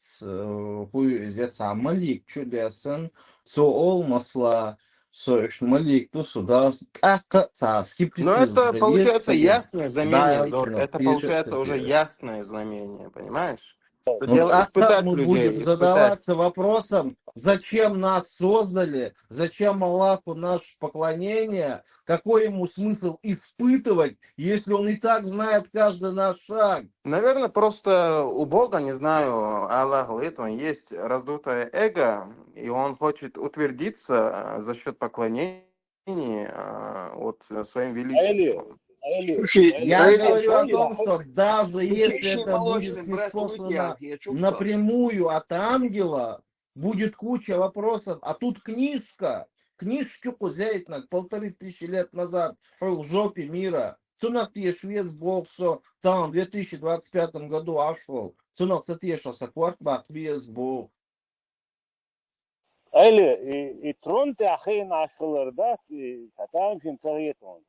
хуй здесь, а малик, чудесан, со олмасла, со иш малик, то сюда, так, ца, скептицизм. Но это получается ясное знамение, Зор. Это получается уже ясное знамение, понимаешь? Ну, а как мы будем задаваться вопросом, зачем нас создали, зачем Аллаху наше поклонение, какой ему смысл испытывать, если он и так знает каждый наш шаг? Наверное, просто у Бога, не знаю, Аллах говорит, он есть раздутое эго, и он хочет утвердиться за счет поклонения вот своим величеством. Слушай, я говорю о том, что даже если это будет ниспослано напрямую от ангела, будет куча вопросов. А тут книжка, книжку кузейтнак полторы тысячи лет назад, в жопе мира. Цунах теш вес Бог со, там, в две тысячи двадцать пятом году ашвал. Цунах са теша са кварт бах вес Бог. Или и, и трон тӀе хьахийна Ӏаш хилар дац, и цхьа тамашийна ца хетон.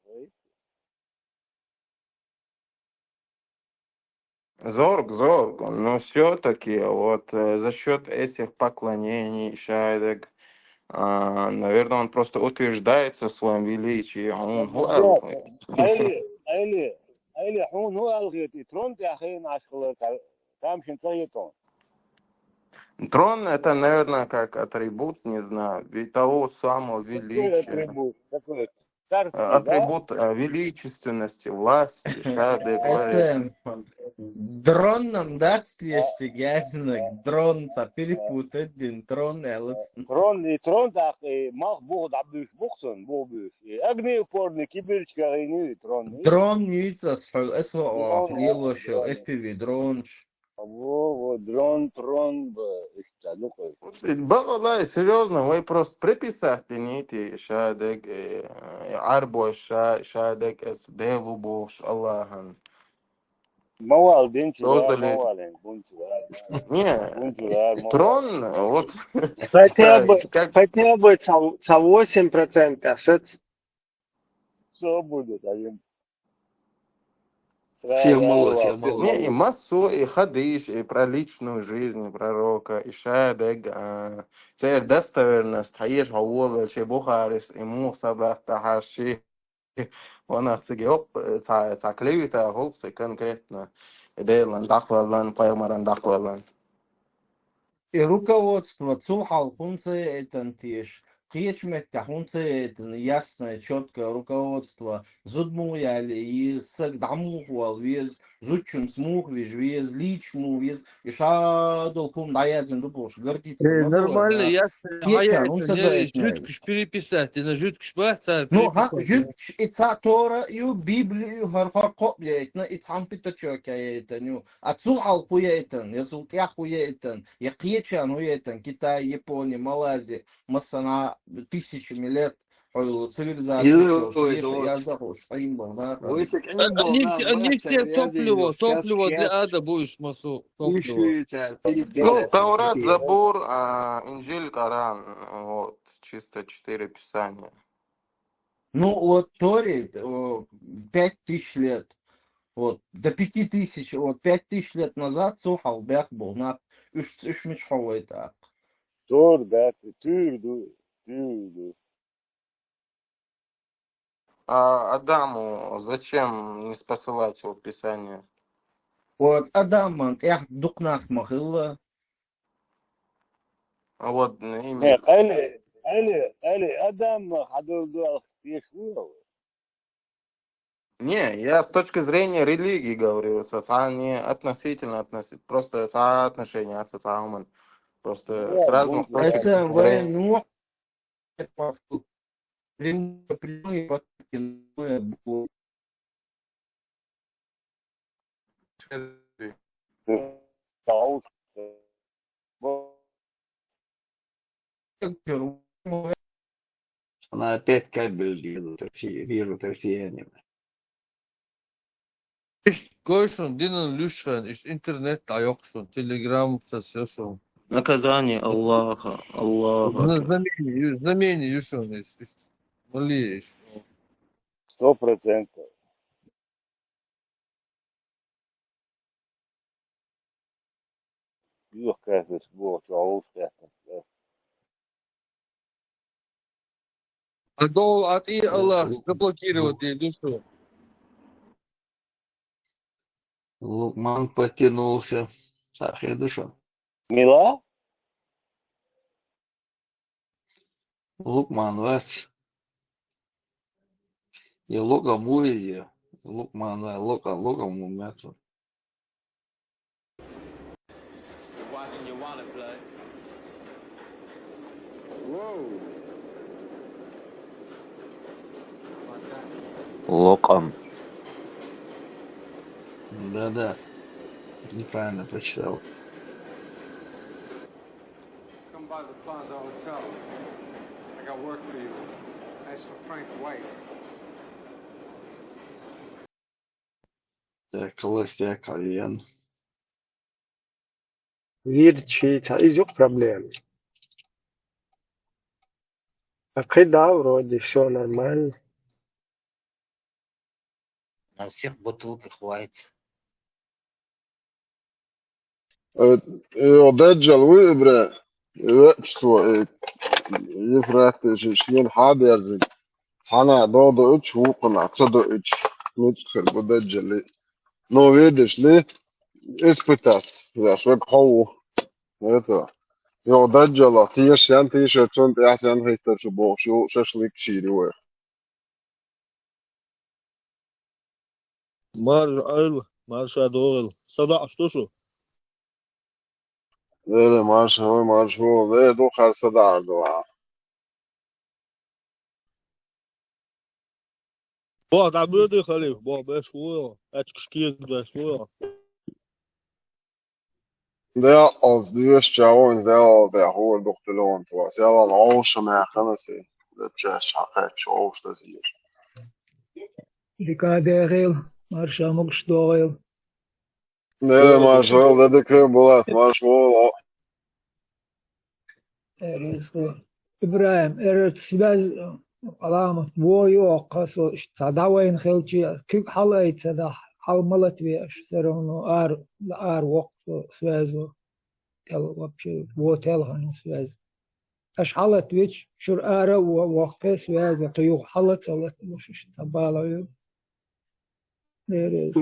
Зорг, зорг, но все-таки вот э, за счет этих поклонений, шайдек, а, наверное, он просто утверждается в своем величии. Он Или, или, или, он и трон тӀе хьахийна Ӏаш хилар, тамашийна ца хетон. Трон — это, наверное, как атрибут, не знаю, того самого величия. Какой атрибут? Какой? Атрибут величественности, власти, шады, глории. Дронном, да, слежьте, гязинок, дрон, ца перепутать, дин, трон, элис. Трон, и трон, так, и мах бог да бюш, бог сон, бог бюш. И огнеупорный, киберчка, и не трон. Дрон, не это, это, лило, что, F P V, дрон. Во, во, дрон, трон, б, ишта, ну, кой. Багалай, серьезно, вы просто приписать не эти шадек, арбой ша, шадек, эс делу богш, Аллахан. Мавал, динчи, Создали. Мавал, бунчи. Не, трон, вот. Хотя бы, как, хотя бы ца восемь процентов, а с Что будет, один? Всем молод, всем молод. Не, и массу, и хадиш, и про личную жизнь пророка, и шадек, а, цер достоверность, хаеш хавола, че Бухарис, и Муса бахта хаши. Ванах циге оп, ца, ца клевета, холксе конкретно. Делан, дахвалан, пайгмаран, дахвалан. И руководство цу хьалхунца этан теш. кхечу меттехь хӀунда ца яйтина ясное, чёткое руководство, зуда муха яла еза, саг дӀа муха вала веза, зудчуьнца муха вижа веза, лийча муха веза, и шадолу хӀума дӀаяздина ду бохуш, гордиться Э, ма бу вай, нормально, да. Я кхечу хӀунда ца яйтина, жуьгташ переписать, и на жуьгташ бац цара Ну, хӀа, переписать. Жуьгташ, и цхьаъ Тора ю, Библи ю, хӀара хӀара кхоъ яйтина, и цхьана пятачок яйтина ю. А цул хьалха хӀун яйтина, я цул тӀехь хӀун яйтина, я кхечарна хӀун яйтина, Китай, Япони, Малайзи, массанхьа тысячами лет, хьо цивилизация Ой, шо, ой, еза, ой. Язда хӀуш, Ӏийна болу нах. Ой, цхьа кӀин болу Они, нах, они все топливо, топливо для ада будешь, масу, топливо. Ну, Таурат, Забур, а, Инжил, Коран, вот, чисто четыре писания. Ну, вот Торе, э, пять тысяч лет. Вот, до пяти тысяч, вот, пять тысяч лет назад цул хьалха бехк болу нах, уьш, уьш мича хьовайта аккха. Тора дац, туьйра ду, туьйра ду. А Адаму зачем не спосылать его Писание? Вот, Адаман тӀехь дукха нах ма хилла. А вот, ну, именно. Не, къайле, къайле, къайле, Адам хьадолу дуьхьал теш ву? Не, я с точки зрения религии говорю, со-, цхьа не относительно, относи-, просто цхьа отношение, цхьа, цхьа хӀуман. Просто с разных точек зрения. Эсам вайн, ну, прямые, прямые подтолкнули. Она опять кабель режет росси-, режет россиянина. Иштта гой шуна динан луьйш хен, иштта интернет дӀайоккху шуна, телеграм, всё шуна. Наказание Аллаха, Аллаху Зна-, акбар. Знамение ю-, знамение ю шуна, иштта, иштта. Вали иштта. Сто процентов. Юха кхаьчнарш бохучу гӀовш кхетта. А долу а тӀе Аллах заблокировать дийр ду шу. Лукман потянулся. Сахе душа. Мила? Лукман вац. Я лукам вуйзи. Лукман вац, лукам, лукам ву мецу. Локъам. Да-да. Неправильно прочитал. Come by the Plaza Hotel. I got work for you. As for Frank White. Так, холостяк, Альян. Вирчи, ца изюк проблема. А кхидӀа вроде всё нормально. На всех бутылках White. Э, э, Даджал ву, ибра, э, веача цо, э, Ефрат, э, шен хьадерзина. Цхьана догӀу доуьйтуш, вукхунна ца доуьйтуш, муьтӀахь хир бу Даджали. Ну, видишь ли, испытать, я шваг хьо ву. Это, йо, Даджала, тешан, тешар, цунна тӀехь сен хӀиттар шу бохуш ю, шашлык шийр ю вай. Марша Ӏойла, марша догӀийла. Са даӀаш ду шу? Эла, марша, ой, марша, ой, э, дукхара са даӀар ду, а. Бо, дӀа буьйди, халиф, бо, беш ву, аьчкаш кегадеш ву. Декъалц доьшуча вайна декъал тӀехь хӀора дукха телефон тхо. Селан гӀовша механа се. Лепчаьш хьакхаьчча гӀовша дазийша. Дика дехийла, марша могуш догӀийла. Не, марша вала, да дика Булат, марша вала. Эрисо. Ибрахим, эрца связь, Ӏаламат, во ю, кхасо, иштта цхьа дӀавайна хилча, куьг хьалаайца дахь, хьал ма латве аша, всё равно ара, ара воккху со связь во. ТӀел вообще, во телхана связь. Аша хьалатвича, шура ара а во-, воккхе связь, кхин юха хьала а ца латвуш, иштта цхьа бала ю.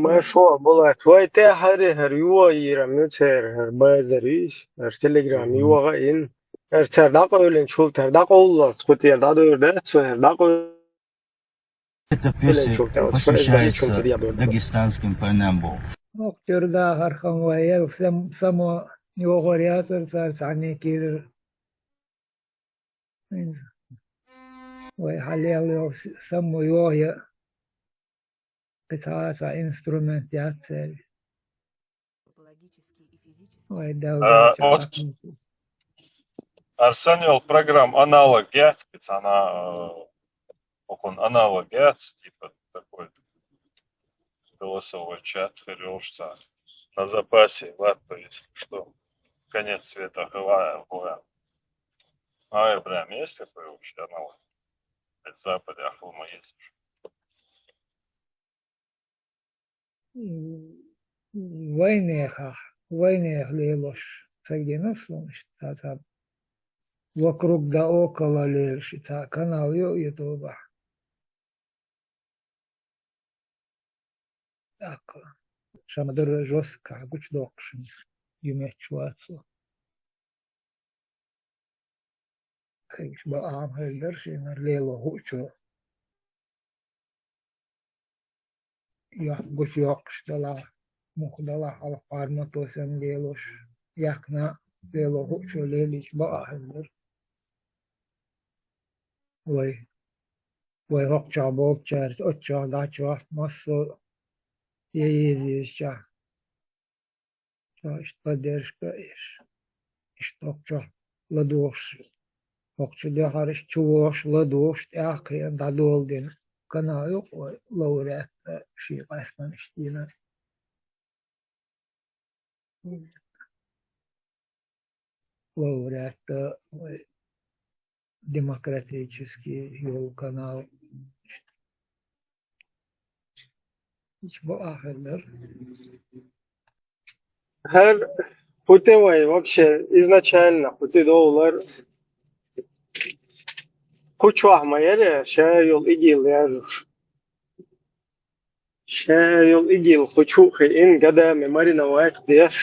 Маршо, Булат, вай тӀе хӀара, хӀара йогӀийра, муьцара, хӀара базар йиш, хӀара телеграм йогӀа ин. ХӀара цара дӀакъевлинчул тӀера дӀакъовлалц, кху тӀера дӀадуьйр дац вай, хӀара дӀакъевлинчул тӀера Это песня посвящается дагестанским парням был. Ох, чуьра дахар хам вай, ел сам-, само йогӀор яцар цара цхьанне кийрара. Вай хьалел йол с-, само йогӀ я. Кхин цхьа а цхьа инструмент яц церан. Вай Дала А, дерригача вот хьакхунчу. Арсен йол программа аналог яц, кхин цхьа а, э, хӀокхуьнан аналог яц, типа такой голосовой чат хир йолуш цхьа. На запасе, ладно, если что, конец света хила, хила. А, прям есть такой вообще аналог? Это Западе ахлу ма езаш. Вайнехахь, вайнех лелош ца гина суна иштта, цхьа «Вокруг да около» лелаш и цхьа канал ю ютубахь. ТӀаккха ша ма-дарра жесткахь гучудоккхуш ю метташ вац со. Кхечу бакъахьа хир дара шена лело хӀуъучо. Йохь гучу йоккхуш далахь, муха далахь хьалха пармато санна лелош, яхкина лело хӀуъучо лелийча бакъахьа хир дара. Вай, вай хӀокхучохь болчаьрца оццохь дӀачохь массо а я еза езачохь. Цо иштта поддержка еш. Иштта хӀокхучохь ладугӀуш, хӀокхучу дуьхьара иштта чу вогӀуш, ладугӀуш, тӀаккха а дӀадоладина канал ю-кх вай лауреат а шен къаьстина иштта дина. Лауреат а вай демократический йолу канал. Иштта бакъахьа хир дара. ХӀара кху тӀе вай вообще изначально кху тӀе довлар кху чохь ма яра, ша йолу ИГИЛ яжуш. Ша йолу ИГИЛ кху чу а хиъна, годами мариновать деш.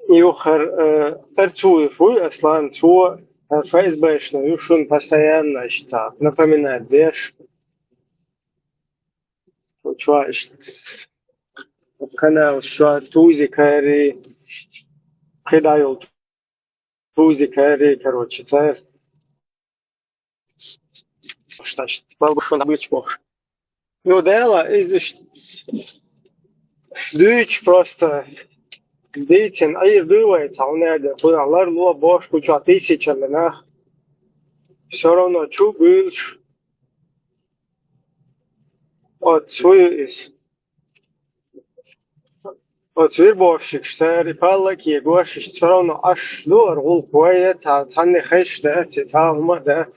Юххера, э, Арцуев вуй Аслан, цо, э, ФСБшна ю шуна постоянно иштта напоминать деш. Кху чохь иштта канал чохь тузикари, кхидӀа йолу тузикари, короче, цара. Иштта, иштта, балбушон дӀабуьйцуш бохуш. Ю, Дела, иза иштта дуьйцуш просто дийцина Ӏийр дуй вай, цхьа хӀунда аьлла, кхунах ларло бохуш, кху чохь тысячами нах. Всё равно чу буьйлуш. Оцу вуй иза. Оцу вербовщикаш, цара и паллак егош, иштта всё равно Ӏаш ду хӀара гӀуллакх, вай а цхьа-, цхьанне хезаш дац, и цхьа а хӀума а дац.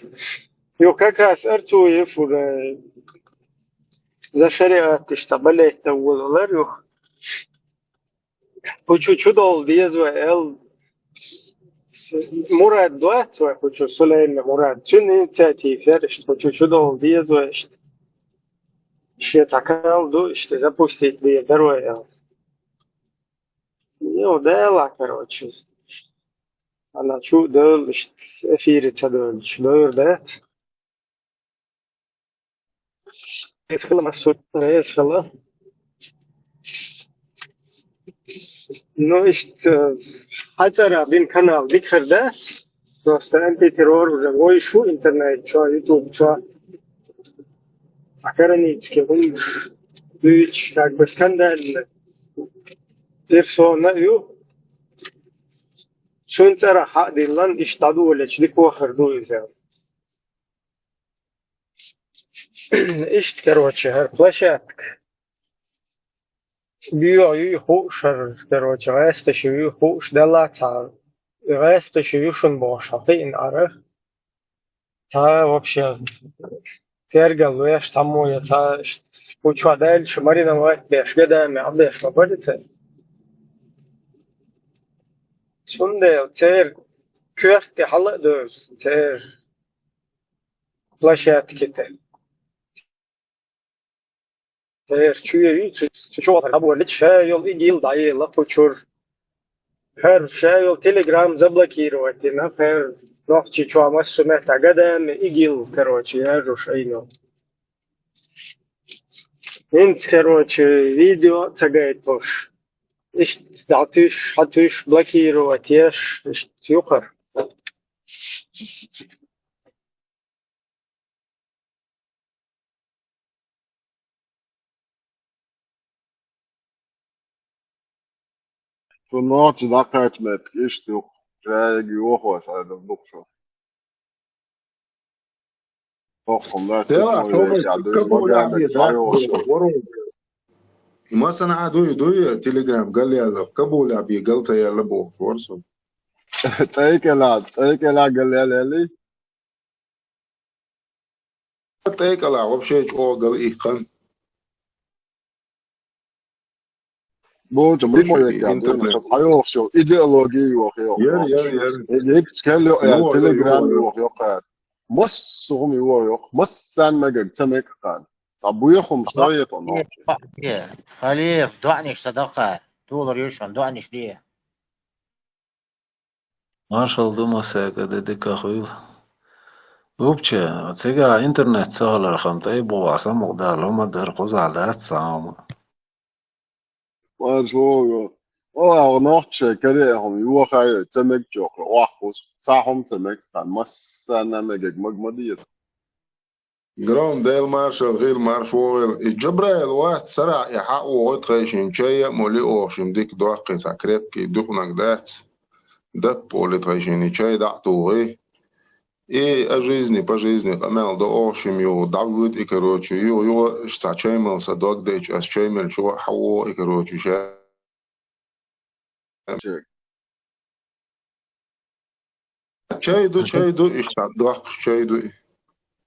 Юха как раз Арцуев уже за шариат иштта болеть дан волавелар юха. Кху чу чу довла деза вай аьлла, Мурад вац вай кху чу, Сулейман Мурад. Цуьнан инициатива яра иштта, кху чу чу довла деза вай иштта. Шен цхьа канал ду, иштта запустить дийр дара вай аьлла. Йо, Дела, короче. Ана чу а девлла, иштта эфире ца девлча, девр дац. Эс хила массо, эс хила. Ну, иштта, хьан цӀарах бина канал дика хир дац. Просто антитеррор уже вуй шу интернет чохь, YouTube чохь. Цхьа коронический хӀумаш дуьйцуш, как бы скандальная персона ю. Цуьнан цӀарах хьа а диллина, иштта дӀадолийча дика вахар ду иза. Иштта, короче, хӀара площадка. Боьха юй хууш хӀара, короче, гӀаьсташ юй хууш делахь цхьа. ГӀаьсташ ю шуна бохуш хьан хиъна Ӏара. Цхьа вообще тергал веш цхьаммо я цхьа, кху чохь даьлча мариновать деш, годами Ӏадеш ма бара цара. Цундела церан коьрта тӀе хьала а девза, церан площадке тӀе. Церан чоь ю, цу, цу чу вахар хьаболийча, ша йолу ИГИЛ дӀаелла кху чуьра. ХӀара ша йолу Telegram заблокировать дина, хӀара Нохчийчохь массо а меттехь гадаьлла ИГИЛ, короче, яжо шайно. ХӀинца, короче, видео а ца гайталуш. Иштта дӀатуьйсуш, хьатуьйсуш, блокировать еш, иштта юкъара. Цу нохча дӀакхаьчна меттиг иштта юкъа, шайга йохош хьайна дукха шу. Хохкам лаьцна Дела, ма вешахь дуй, ма гаьлларг дӀайохуш ю. Массанхьа дуй, дуй, Telegram галъяьлла, Кабулехь бен гал ца яьлла бохуш вара со. ЦӀе кӀелахь, цӀе кӀелахь галъяьлла яьллий? ТӀекӀала вообще чӀогӀа гал иккхина. Боча, Иш муьлхха веккхян интернет. Дуьйна, хаза хьайохуш йолу идеологи йоху йоккха. Яра, яра, яра. Эгиц кел йо, Йо, йо, Telegram йо, йо. Йоху йоккха. Массо а хӀума йоху йоккха. Массарна мегаг ца мега кхана. Ткъа буьйху хӀума совета нохчий. Халиф, доӀанаш ца даккха. Тулар ю шуна, доӀанаш де. Маршалла ду массаьрга, де дика хуьлда. Вупча, цигахь интернет ца хилархьама, тӀе а бухахь самукъадала хӀума дара, кхузахь дац цхьа хӀума. Маршалла. Валлахь, нохчий шайн каре а хӀума йохайо, ца мегчохь, охьахуус, цхьа хӀума ца мега, хан массарна а мегаг мага ма деза. Гром, Дела маршалла хила, марша вогӀийла. И Джабраил вац, сарахь и хьаъ вогӀу тхайшинна чай а молий оха шимма дика доккхий, цхьа крепкий дуьхнаг дац. Даппа олий тхайшинна и чай дӀа а тухий. И а жизни, по жизни къамел до оха шимма юха дӀавуьду и, короче, юха, юха, цхьа чай мала сан дог дайча, ас чай мелча хьавогӀу и, короче, ша. Чай ду, чай ду, иштта доккхуш чай ду и.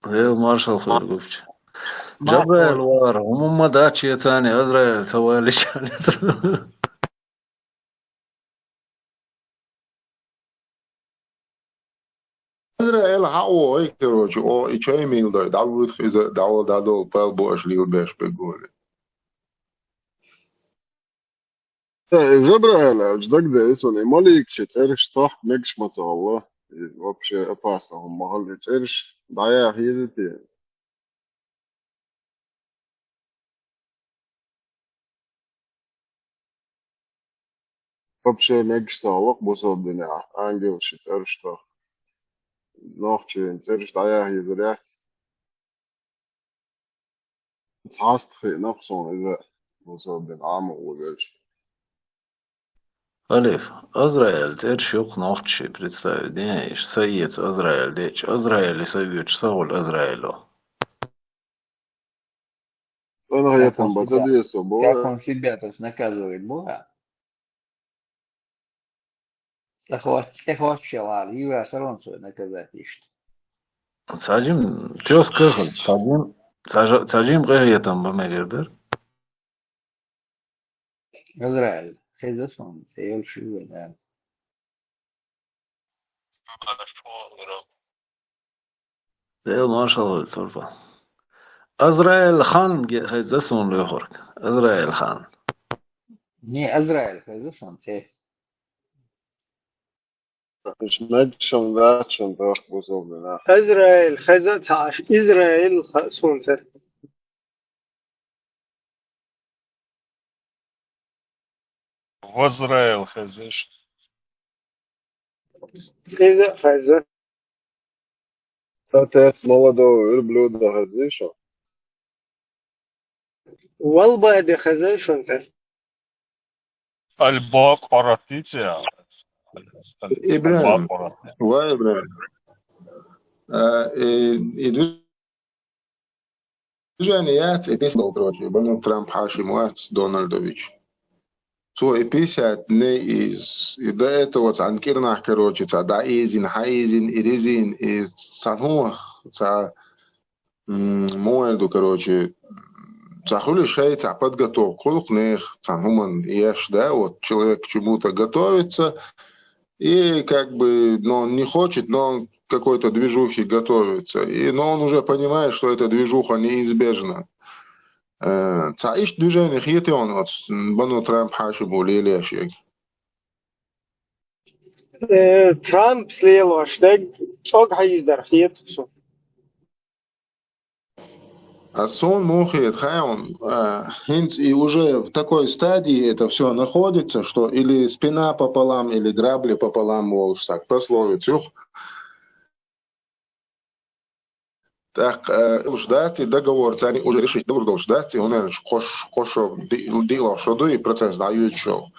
Дела маршалла хуьлда, Вупча. Джабраил вара, хӀума ма дац, шен царна Азраил ца валича. Израил хьаъ вогӀий, короче, оха и чай мийла дой, дӀавуьйту иза, дӀавала дӀадолу, пал бу аша лийла беш бегу олий. Э, Жабраил аьлча, дагадеа сан, и маликаш и цӀераш тохка мегаш ма ца хилла. И вообще опасно хӀума ма хилла, и цӀераш дӀаяха еза те. Вообще мегаш ца хилла-кх бусалба динехь ангелаш и цӀераш тохка. Нохчийн цӀераш дӀаяха езар яц. Цхьаста хиъна-кх суна иза, бусалба дин Ӏамо ву веш. Халиф, Азраил цӀераш ю-кх нохчийн, представить де, иштта са эца Азраил дечу, Азраиле са оьцуш са хуьлу Азраило. ЦӀанах Как ятам он баца себя, деза со боху. Как он себя тут наказывает, боху? ЦӀе хоч-, цӀе хоч шелахь, юьйгӀа сарон со наказать иштта. Цхьа жим тёска хила, цхьа жим, цхьа жа-, цхьа жим къинхетам бан мегар дара. Израиль, хеза суна, цӀе йолуш ю вай Дала. Дела маршалла хуьлда, Турпал. Азраил хан ге-, хеза суна лоьхург. Азраил хан. Не, Азраил хеза суна, цӀе. Уьш мегаш ма дац шуна тахка бусалба динехь. Азраил хеза ца Ӏаш, Израил ха-, суна цӀе. Вазраил хеза шу. Иза хеза. Отец молодого верблюда хеза шу. Валбаде хеза шуна тӀе. Аль-Бакъара тица. ИбрахӀим. Аль-Бакъара. Ва ИбрахӀим. А, и, и движение яц, и писал, короче, Бану Трамп Хьашим вац, Дональдович. Цо и пятьдесят дней из, и до этого цхьана кӀирнахь, короче, цхьа дӀаэзина, хьаэзина, и резина, и цхьана хӀумах, цхьа, м, муха аьлла ду, короче, цхьа хуьлу шайн цхьа подготовка, хуьлу-кх нехан цхьана хӀуманна еш, да, вот человек к чему-то готовится, и как бы, но он не хочет, но он к какой-то движухе готовится. И, но он уже понимает, что эта движуха неизбежна. Э, цхьа иштта движение хетий хьуна оцу Бану Трамп Хьашимо лелош ерг? Э, Трампа лелош дерг чӀогӀа хьийзадар хеташ. А сона муха хета, хаьий хьона, а, хӀинца и уже в такой стадии это всё находится, что или спина пополам, или грабли пополам волуш цхьа пословица ю-кх. ТӀаккха, а, долуш дац и договор, царна уже решить далур долуш дац и, хӀунда аьлча кхо ш-, кхо шо ди-, диълагӀа шо ду и процесс дӀайоьдуш йолу.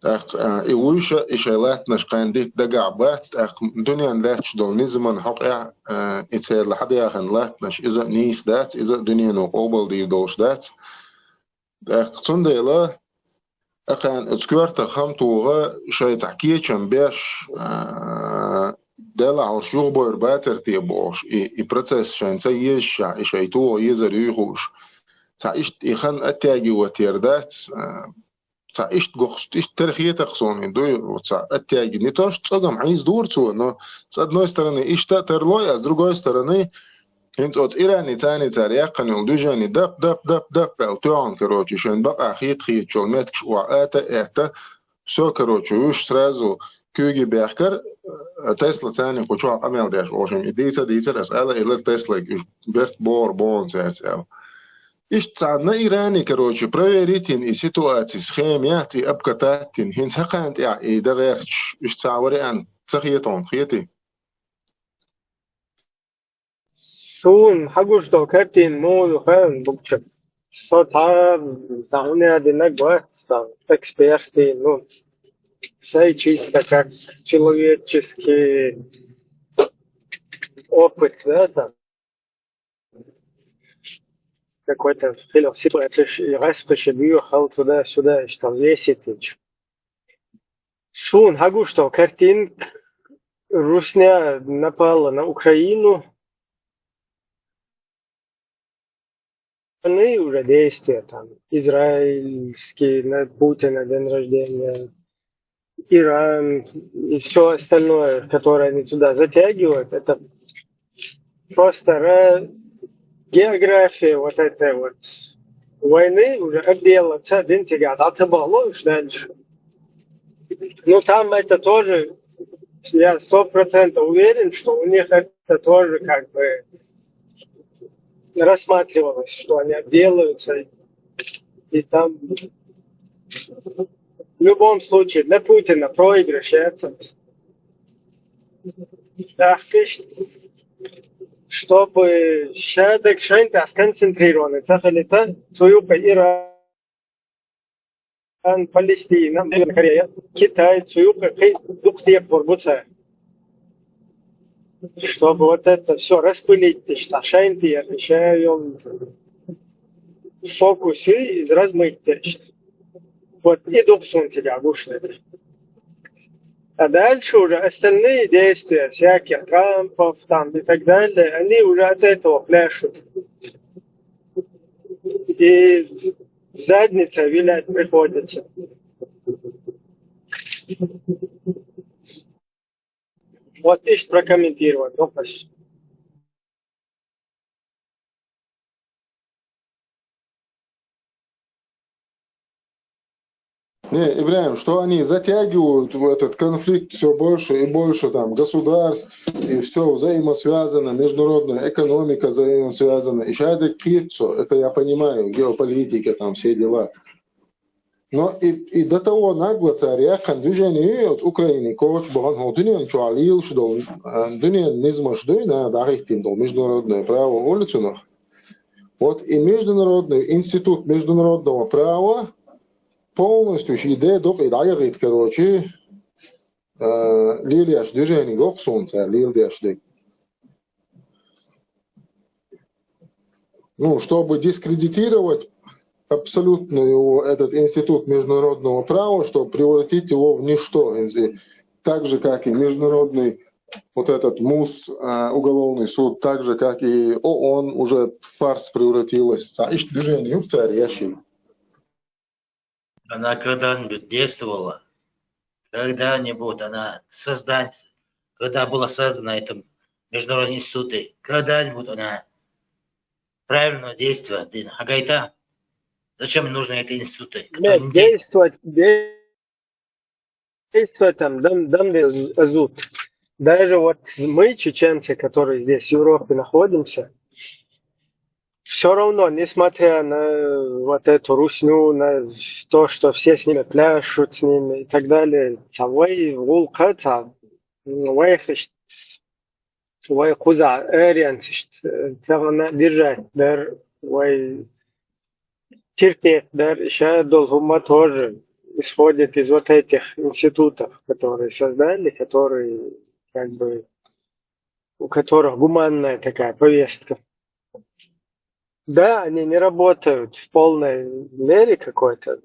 ТӀаккха, а, и вуйш а, и шайн латтанаш кхайна дитта дагахь бац, тӀаккха дуьненна лаьтташ долу низаман хьокъехь, а, и церан хьадаьхна латтанаш, иза а нийса дац, иза а дуьнено къобалдийр долуш дац. ТӀаккха цундела, а, кхайна оцу коьртах хӀума туху, шайн цхьа кечам беш, а, делахь уьш юхабойр бацара те бохуш, и, и процесс шайна ца езашехь, и шайн тоха езар юй хууш. Цхьа иштта и хан оттаьгна ватера дац, а, цхьа иштта гохс-, иштта тера хетар-кх суна и дуй, цхьа оттаьгна. Не то что цӀогӀа хьийзадора цо, но с одной стороны иштта а тарло, а с другой стороны, хӀинца оцу Иране царна цара яьккхина йолу движение дап, дап, дап, дап аьлла тоьхна, короче, шайн бакъахь хета-хеташ йолу меттигаш охьа а ата а этта, всё, короче, уьш сразу куьйге баьхкира, а, Тесла царна кху чохь къамел деш, в общем, и дийца а дийцира, аса ала а элира Теслайга, уьш берт богӀур бу хьуна цаьрца аьлла. Иштта царна Иране, короче, проверить йина и ситуаци, схема яц и обкатать йина, хӀинца хӀокхарна тӀехь и дан гӀерташ, иштта цхьа вариант ца хета хьуна, хетий? Суна хьагуш долу картина муха ю хаьий, Букча? Со цхьа, цхьа хӀума динарг вац, цхьа эксперти, ну, сай чисто как человеческий опыт, да, там, какой-то хилла ситуация, и расприча бьёхал туда-сюда, и там весит. Суна хьагуш долу картина, русня напала на Украину, они уже действия там, израильский, на Путина день рождения, Иран и всё остальное, которое они туда затягивают, это просто ра-, география вот этой вот войны уже отделаться один тебя, да, ца бало уж дальше. Ну, там это тоже, я сто процентов уверен, что у них это тоже как бы рассматривалось, что они отделаются. И там в любом случае для Путина проигрыш яц. Так, чтобы шадак шайнта сконцентрированы, цахалита, цуюка Иран, Палестина, Северная Корея, Китай, цуюка кхин дукха теппар буца. Чтобы вот это всё распылить, ты что, шайнта, я отвечаю, фокусы из размыть, ты что. Вот и дух сон тебя гушнет. А дальше уже остальные действия всяких Трампов там и так далее, они уже от этого пляшут. И задница вилять приходится. Вот ишта прокомментировать, ну, почти. Не, Ибрахим, что они затягивают в этот конфликт всё больше и больше там государств, и всё взаимосвязано, международная экономика взаимосвязана, и шадак кхетта со, это я понимаю, геополитика, там все дела. Но и, и до того нагло цара яьккхина движение ю оцу Украине коча бахана хӀокху дуьнен чохь лелаш долу, а, дуьненан низамаш дуй, наха дӀахӀиттина долу международное право олу цунах. Вот и Международный институт международного права полностью ши де докъий дӀаяхийта, короче, а, лелаеш движение гоху суна цара леладеш дерг. Ну, чтобы дискредитировать абсолютно его, этот институт международного права, чтобы превратить его в ничто. И так же, как и международный вот этот мус, а, уголовный суд, так же, как и ООН уже в фарс превратилась. Цхьа иштта движение ю цара еш. Она когда-нибудь действовала, когда-нибудь она создать, когда была создана эта международный институт, когда-нибудь она правильно действовала, дин хьагайта. Зачем нужны эти институты, которые Нет, действовать, де- Там, дам, дам, азут. Даже вот мы, чеченцы, которые здесь, в Европе, находимся, все равно, несмотря на вот эту русню, на то, что все с ними пляшут, с ними и так далее, ца вай гӀулакха, ца вай хиш-, вай кхуза арианцишт, ца вана держать дар, вай терпеть дар, ишадол хӀума тоже исходит из вот этих институтов, которые создали, которые как бы у которых гуманная такая повестка. Да, они не работают в полной мере какой-то,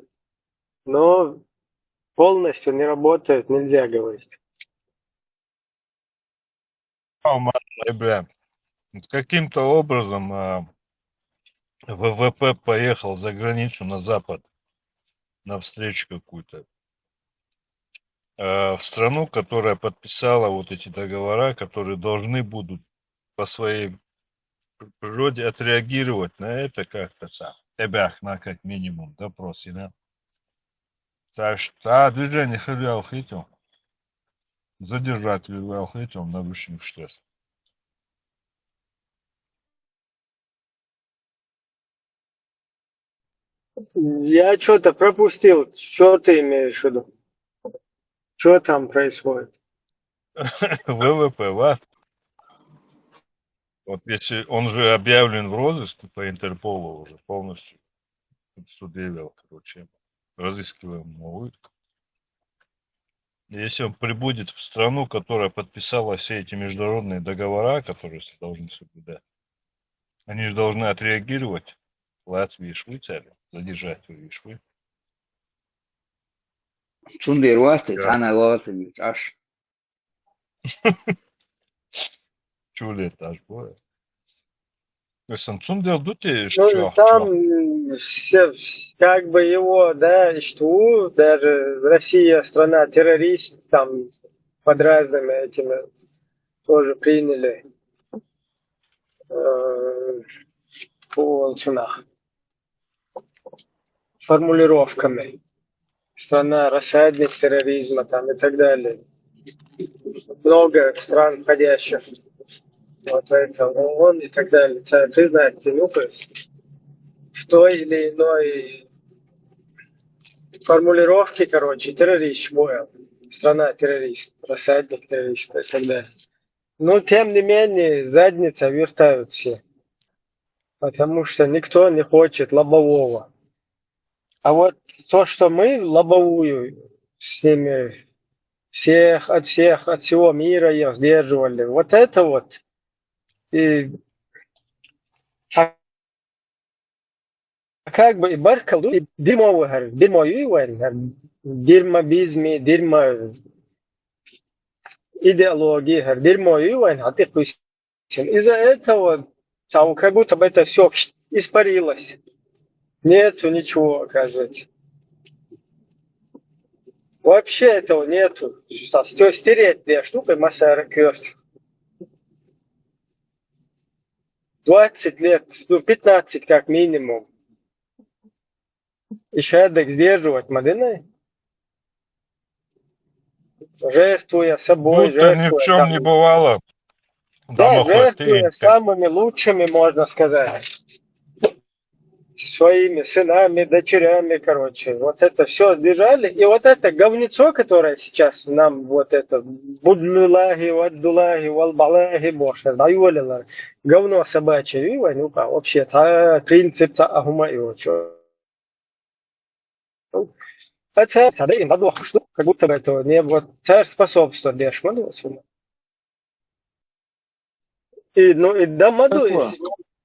но полностью не работают, нельзя говорить. О, ма-, ай, бля. Вот каким-то образом а, В В П поехал за границу на Запад, на встречу какую-то. Э, в страну, которая подписала вот эти договора, которые должны будут по своей природе отреагировать на это как-то сам. Эбях на как минимум допрос, да? Так что, а, движение хер вял хитил. Задержать вял хитил на высшем штес. Я что-то пропустил. Что ты имеешь в виду? Что там происходит? В В П, ва? Вот если он же объявлен в розыск по Интерполу уже полностью. Судебе, короче, разыскиваем новый. Если он прибудет в страну, которая подписала все эти международные договора, которые все должны соблюдать, они же должны отреагировать. Латвии, Швейцарии, задержать его, видишь вы. Цундер вац, цана лоацин, аш. Чуле таш бо. Эсен цундер дути, Ну, там м, все, вс- как бы его, да, что даже Россия страна-террорист, там под разными этими тоже приняли э, по ценах формулировками. Страна рассадник терроризма там и так далее. Много стран, входящих вот в это, ООН и так далее. Це признать, ну, то есть в той или иной формулировке, короче, террорист, чего я, страна-террорист, рассадник террориста и так далее. Но, тем не менее, задница вертают все. Потому что никто не хочет лобового. А вот то, что мы лобовую с ними всех, от всех, от всего мира их сдерживали, вот это вот и как бы и баркалу, и дерьмовый, говорю, дерьмо и война, говорю, дерьмобизм, дерьмо идеологии, говорю, дерьмо и война, а ты пусть. Из-за этого там как будто бы это все испарилось. Нету ничего, оказывается. Вообще этого нету. Стереть две штуки, масса ракет. Двадцать лет, ну, пятнадцать как минимум. И шедек сдерживать мадины. Жертвуя собой, Будто ни в чем не бывало. Да, жертвуя самыми лучшими, можно сказать. Своими сынами, дочерями, короче. Вот это все сдержали. И вот это говнецо, которое сейчас нам вот это будлулахи, ваддулахи, валбалахи, боже, говно собачье, и войнуха вообще, та принцип, та ахума и вот что. А царь, царь, да, им подох, что как будто бы это не вот царь способствует, да, шману. И, ну, и да, маду,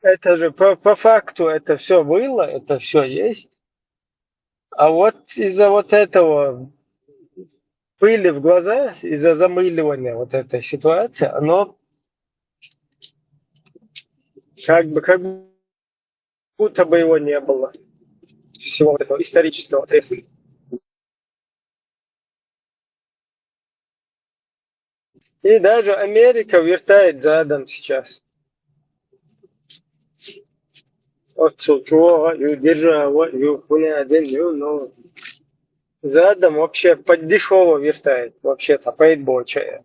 это же по, по факту это все было, это все есть. А вот из-за вот этого пыли в глаза, из-за замыливания вот этой ситуации, оно как бы, как будто бы его не было, всего этого исторического отрезка. И даже Америка вертает задом сейчас. От Сучуога, ю держава, ю хуняден, ю но. задом вообще под дешёво вертает, вообще-то, поет больше.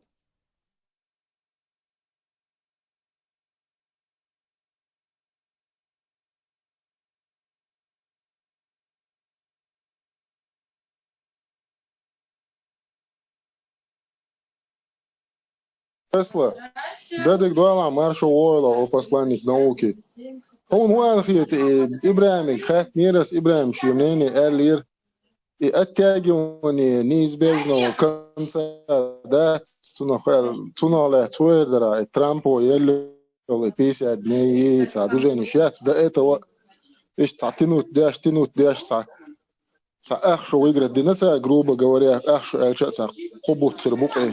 Тесла, дадик дуала маршо войла, о посланник науки. Хьуна хӀун аьлла хета, э, ИбрахӀимига хаьттинера ас, ИбрахӀима шен мнение аьллера, и оттягивание неизбежного конца дац, цунах аьлла, цунах лаьцна цо эр дара, и Трампо елла йолу пятьдесят дней, цхьа движенеш яц, до этого иштта цхьа тянуть деш, тянуть деш, цхьа, цхьа ах шо выиграть дина цара, грубо говоря, ах шо аьлча а цхьа кхо бутт хир бу-кх и.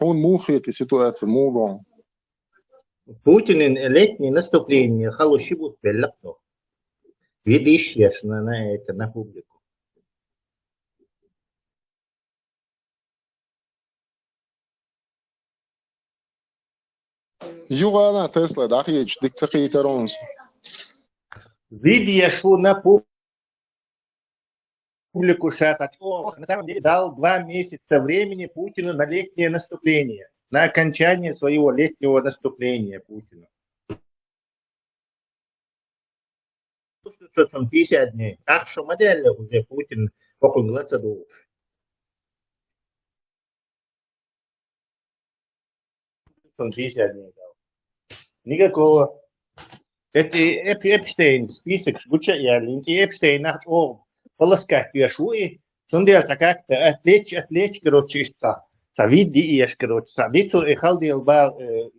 Хьуна муха хета и ситуация, муха? Путинан летнее наступление хало ши бутт белла-кх цо. Видиш еш на, на это, на публику. Юхана Тесла дӀахийча дика ца кхийтар хьуна со. Видиш ю на пу-, публику ша цхьа чӀогӀа. На самом деле дал два месяца времени Путину на летнее наступление, на окончание своего летнего наступления Путину. Что цунна пятьдесят дней. Ах шо ма даьлла уже Путин хӀокхунга ла ца дугӀуш. Цунна пятьдесят дней дал. Никакого. Эти Эп-, Эпштейн списокаш гуча а яьлла, эти Эпштейнах чӀогӀа полоскать веш ву и, цундела цхьа как-то отвлечь, отвлечь, короче, иштта цхьа, цхьа вид диъеш, короче, цхьа дицо и халдел бал, э,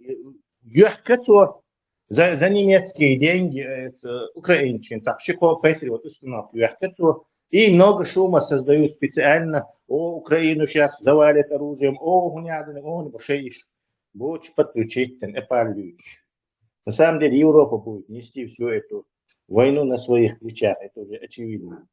йоьхка цо, за, за немецкие деньги, э, ц-, украинчин, цхьа ши-кхо патриот установка йоьхка цо, и много шума создают специально, о, Украину щас завалят оружием, о, хӀун яздина, о, хӀун бу шайиш, бочу подключить, эпаллюч. На самом деле Европа будет нести всю эту войну на своих плечах, это уже очевидно.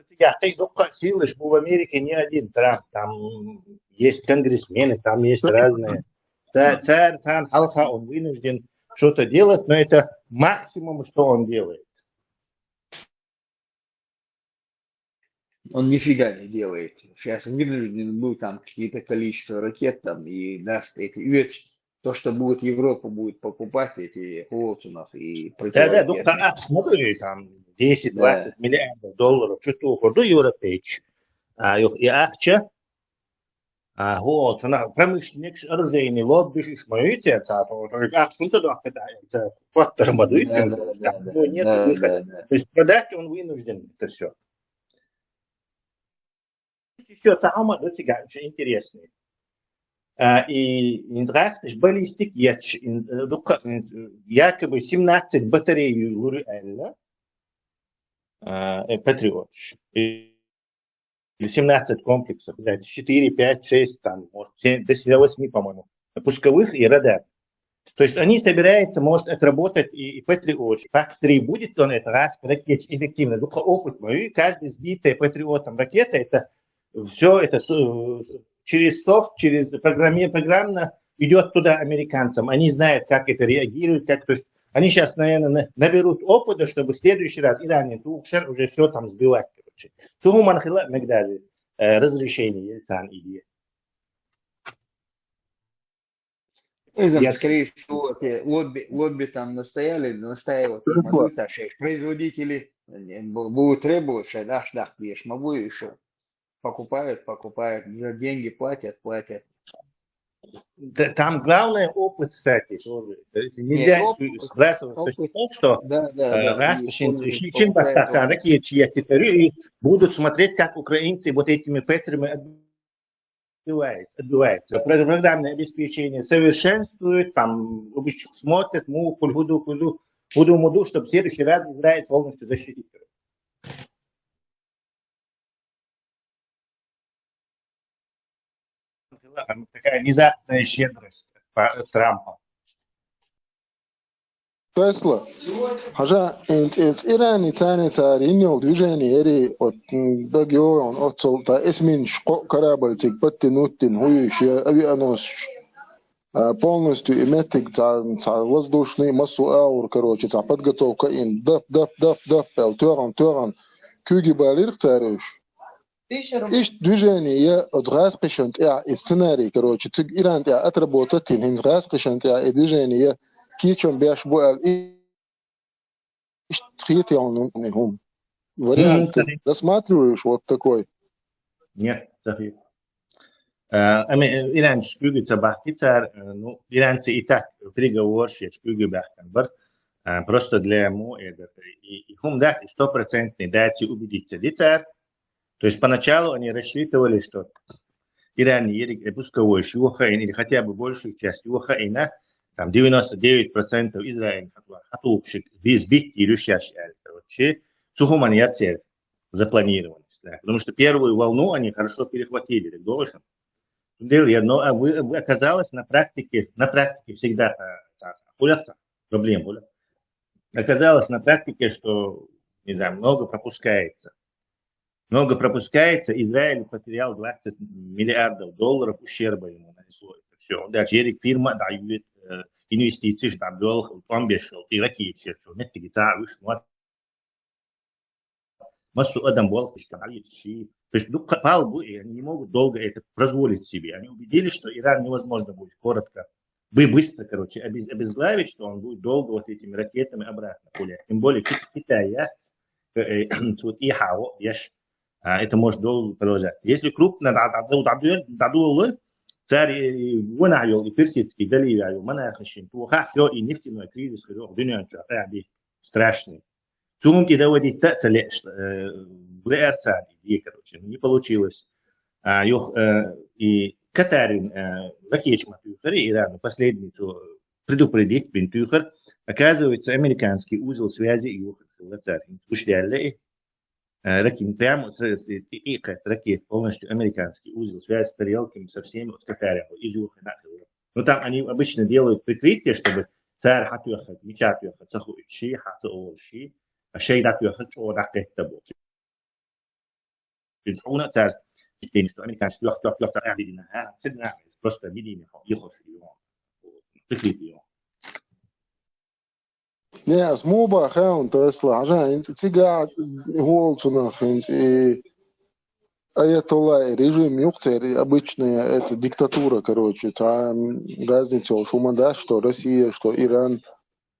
Цигахь кхин дуккха а сийлаш бу в Америке, не один Трамп. Там есть конгрессмены, там есть разные. Ца-, цар-, царна хьалха он вынужден что-то делать, но это максимум, что он делает. Он нифига не делает. Сейчас вынужден был там какие-то количество ракет там и даст эти вещи. То, что будет Европа будет покупать эти Холсонов и... Да, да, ну, противоракетные. Там, смотри, там десять-двадцать миллиардов долларов, что-то уходу европейцы. А, и ахча, а, вот, она промышленник, оружейный лобби, иш моите, ца, то, то, а, что за доход, да, это фактор мадует, да, да, да, да, ну, нет, да, выхода. Да, да. То есть продать он вынужден это все. Ещё цхьа хӀума ду цигахь, очень интересный. А, и инзгӀаскаш баллистик ечш, ин-, э, дукха, ин-, якобы семнадцать батарей лур аьлла, а, э, патриоташ. И, или семнадцать комплексов, знаете, четыре, пять, шесть, там, может, семь, до восьми, по-моему, пусковых и радар. То есть они собираются, может, отработать и, и Патриот. Пак три будет он это раз ракет эффективно. Ну, опыт мой, каждый сбитая Патриотом ракета, это все это с-, через софт, через программе, программно идет туда американцам. Они знают, как это реагирует, как, то есть они сейчас, наверное, на-, наберут опыта, чтобы в следующий раз Иране Тухшер уже все там сбивать, короче. Цу хӀуманна хила мегадали, э, разрешение Ельцин идея. Изам, скорее всего, те лобби, лобби там настояли, настаивают, ну, вот, шейх. Производители, э, бу-, будут требовать, что дашь, дашь, дашь, могу еще. Покупают, покупают, за деньги платят, платят. Да, там главное опыт, кстати, тоже. То есть нельзя сбрасывать, опыт, что, да, да, э, да, раз и чин, чин покупают, бахтаться, покупают. Ракеты, и будут смотреть, как украинцы вот этими петрами отбивает, отбивается. Программное обеспечение совершенствует, там, обычно смотрят, му, куль худу, куль худу, худу, муду, чтобы в следующий раз Израиль полностью защитить. Такая внезапная щедрость Трампа. Тесла. Хьажа, ин цӀе-, цӀирани царни цара йина йолу движение яри, от, м, даг йогӀун оццул, та эсминаш кхоъ корабль цига паттина вуттина, хӀу ю иш я авианосцаш. А, полностью и меттиг цхьа, цхьа воздушный, массо а аур, короче, цхьа подготовка ин, дап, дап, дап, дап, аьлла, тоьгӀан, тоьгӀан, куьйга балийра цара уьш. Иштта движение я оцу гӀазкхишна тӀехь, и сценарий, короче, цига Иран тӀехь отработать йина, хӀинца гӀазкхишна тӀехь и движение я кийчам беш бу аьлла, и иштта хетий хьуна хӀума? Вариант. Мгм, ты рассматриваешь вот такой? Нет, ца хета. Э, ами, э, иранцаш куьйга ца бахкий цара, э, ну, иранцы и так приговор шаьш куьйга баьхкина бара. Э, просто для му, э, да, и, и хӀума дац, и стопроцентный дац, и убедиться ди цара. То есть поначалу они рассчитывали, что Иран ерриг, э, пусковой йохаийна, или хотя бы большую часть йохаийна, там девяносто девять процентов Израиль хьату-, хьатухуш виз биттийла уьш шаьш аьлла, короче. Цу хӀуманна яра церан запланировано. Потому что первую волну они хорошо перехватили, так должен. Дело, но, а вы, оказалось на практике, на практике всегда, а, а, а, проблема, оказалось на практике, что, не знаю, много пропускается. Много пропускается, Израиль потерял двадцать миллиардов долларов ущерба ему нанесло это всё. Дальше ерриг фирма дӀайоьду, э, инвестицеш дӀабоьлху, тӀом беш йолу, и ракеташ ерчу, меттиге цхьа а уьш мотт. Массо а адам болх иш дӀалийцаш ши. То есть, ну, ка-, пал бу, и они не могут долго это позволить себе. Они убедились, что Иран невозможно будет коротко бы-, быстро, короче, обез-, обезглавить, что он будет долго вот этими ракетами обратно пулять. Тем более Кит-, Китай, я, э, э, вот и хао, я ж, а, это может долго продолжаться. Если крупно да-, да-, да-, да-, да-, да-, царь, э, вон а йол, и Персидский залив а йол, монархия шин, то ха, всё, и нефтяной кризис, короче, в дунен чё, э, страшный. Цунки доводить та целе, э, в Р Ц, короче, не получилось. А, юх, э, и Катарин, э, ракеташ ма туьйхира Ирану, последний цо предупредить бин туьйхира. Оказывается, американский узел связи и юх, э, ракин прямо с, с, и, и как ракет полностью американский узел связи с тарелками со всеми, вот Катарин, из юха нахил. Ну, там они обычно делают прикрытие, чтобы цара хьатоьххьарг, мича тоьххьарг ца хуьлуш, ши хьа ца олуш, а шайн дӀатоьххьарг чӀогӀа дӀакхетта бохуш. Иза хьуна цара ситийна, что американцы тоьхна, тоьхна, тоьхна цара аьлла дина, а, ца дина, просто Медине хьо, йихош ю, прикрытие ю. Не, ас муха баха хьуна, Тесла, хьажа, хӀинца цига хӀолцунах, хӀинца и Аятолла и режим юхцер, и обычная эта диктатура, короче, там разница уж хӀума дац, что Россия, что Иран,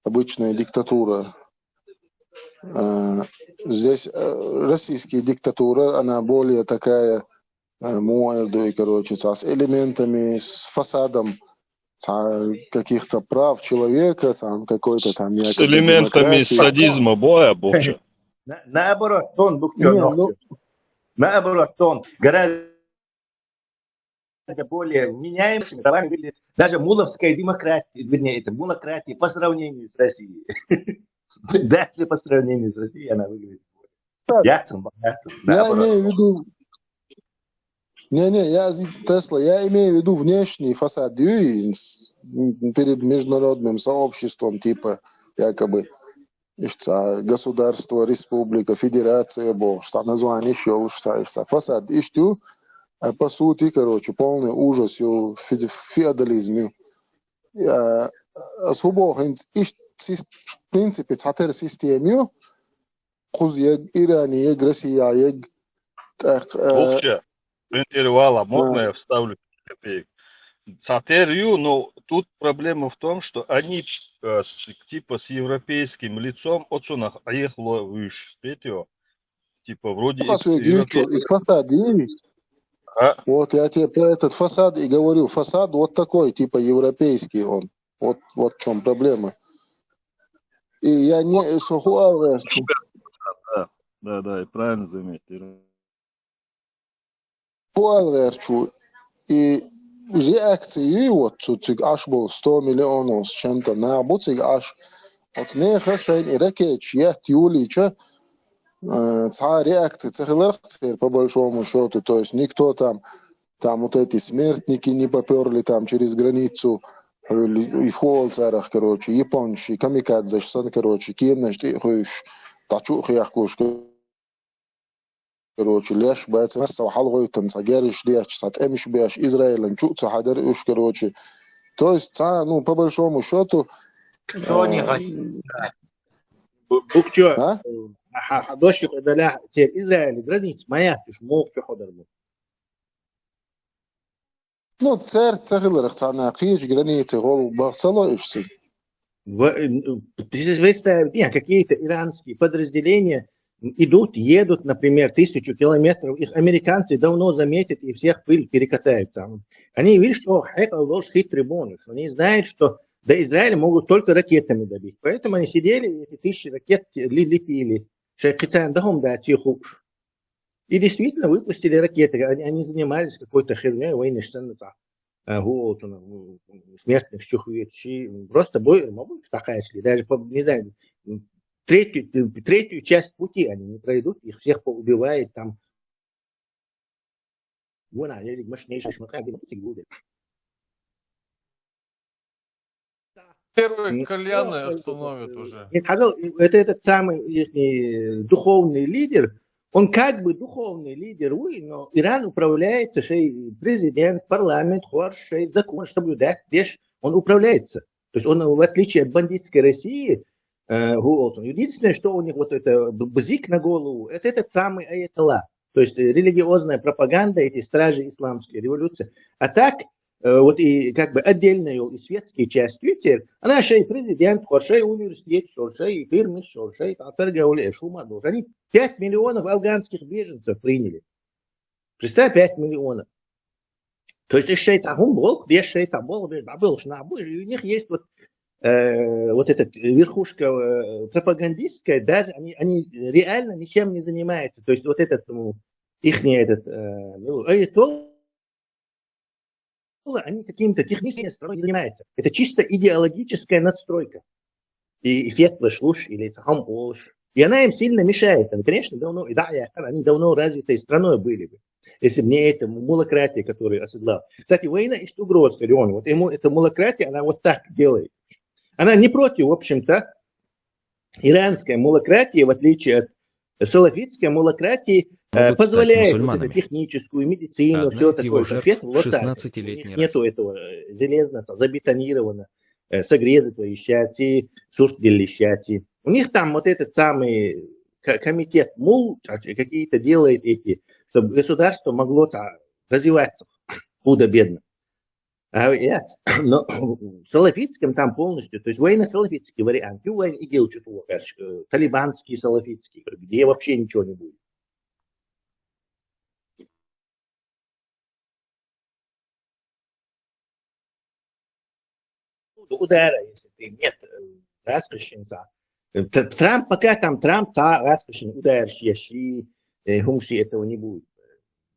обычная диктатура. А, здесь, э, российская диктатура, она более такая, э, муха эр ду и, короче, цхьа с элементами, с фасадом, цхьа каких-то прав человека, там какой-то там якобы элементами демократии. Садизма боя бухча. На-, наоборот, тон бухча. Не, ну, наоборот, тон гораздо более меняемыми правами выглядит даже муловская демократия, вернее, это мулократия по сравнению с Россией. Даже по сравнению с Россией она выглядит более. Так. Яцун, яцун, я наоборот. Имею в виду, не-не, я, Тесла, я имею в виду внешний фасад, и с-, перед международным сообществом, типа, якобы, иштта государство, республика, федерация, бо, что название ещё лучше, что, что фасад, иштта, а по сути, короче, полный ужас, ю, фе-, феодализм, ю. А, а субо хинц, ишт, сис-, в принципе, цхьатера система ю, кхуза егг, Иране егг, Россия егг, тӀаккха, э, Вообще, интервала, можно, э, я вставлю копеек? Цхьатера ю, но тут проблема в том, что они, э, с, типа, с европейским лицом, оцунах Ӏехало вуьш, спеть его. Типа, вроде и, и европей-, и фасад есть. А? Вот я тебе про этот фасад и говорю. Фасад вот такой, типа, европейский он. Вот, вот в чём проблема. И я не, со хуа верчу. Да, да, да, и правильно заметил. Хуа верчу. И реакция ю вот цу цига аш был сто миллионов с чем-то. На бу цига аш. Вот неха шайн и ракеташ ят юлича, э, цхьа реакция ца хиларх цер, по большому счёту. То есть никто там, там вот эти смертники не попёрли там через границу, э, и фуол царах, короче, японцы, камикадзеш сан, короче, кемнаш тӀе хуьйш, тӀачу хехкуш, короче, леш бац, массо хьалгӀойтан, цхьа герриш деш, цхьа тӀемаш беш, Израилан чу ца хьадар уьш, короче. То есть, ца, ну, по большому счету, Сони э, гай. Бу- Букчо. А? Аха, дошик даля тер Израиль границ маяк туш мокчо ходар бу. Ну, церт цахиларах цана кхечи границы гол бахцало ишсин. Представить, какие-то иранские подразделения идут, едут, например, тысячу километров, их американцы давно заметят и всех пыль перекатают там. Они, видишь, что хекал волш хитрый бонус. Они знают, что до Израиля могут только ракетами добить. Поэтому они сидели, эти тысячи ракет ли- лепили. Шейх Хицан дахом да тихуш. И действительно выпустили ракеты. Они, они занимались какой-то херней, войны штанца. Гуолтуна смертных чухвечи. Просто бой могу такая, если даже, по- не знаю, третью, третью часть пути они не пройдут, их всех поубивает там. Вон, а я машинейший шматка, где мы будем? Первые Ну, кальяны ну, остановят э, уже. не сказал, это этот самый их духовный лидер. Он как бы духовный лидер, увы, но Иран управляется, шей президент, парламент, хорш, шей закон, чтобы дать деш, он управляется. То есть он, в отличие от бандитской России, э, Гуолтон, единственное, что у них вот это б- бзик на голову, это этот самый аятолла. То есть э, религиозная пропаганда, эти стражи исламской революции. А так, э, вот и как бы отдельная и светская часть Твиттер, она шей президент, хоршей университет, шоршей фирмы, шоршей торговля, шума должен. Они пять миллионов афганских беженцев приняли. Представь, пять миллионов. То есть, если шейца гум болк, без шейца болк, без бабыл, шна, у них есть вот э, вот эта верхушка э, пропагандистская, даже они, они реально ничем не занимаются. То есть вот этот, ну, их не этот, э, ну, аятолла, они каким-то технической стороной не занимаются. Это чисто идеологическая надстройка. И эффект луш или сахам олш. И она им сильно мешает. Они, конечно, давно, и да, я- они давно развитой страной были бы. Если бы не эта мулократия, которую оседлал. Кстати, война есть угроза, Леон. Вот ему эта мулократия, она вот так делает. Она не против, в общем-то, иранская мулократия, в отличие от салафитской мулократии, э, Могут стать позволяет вот эту мусульманами. Техническую медицину, Одна все из его такое. Жертв Ответ вот так. У шестнадцатилетний Них нету этого э, железного, забетонировано, э, согрезы твои щати, сурт щати. У них там вот этот самый ко- комитет мул, а, какие-то делает эти, чтобы государство могло та- развиваться худо-бедно. А я- но в салафитском там полностью, то есть военно-салафитский вариант, и воен игил что-то, э, талибанский салафитский, где вообще ничего не будет. Удара, если ты нет, э, раскрещенца. Э, Тр- Трамп, пока там Трамп, ца раскрещен, ударишь, ящи, э, хумши этого не будет.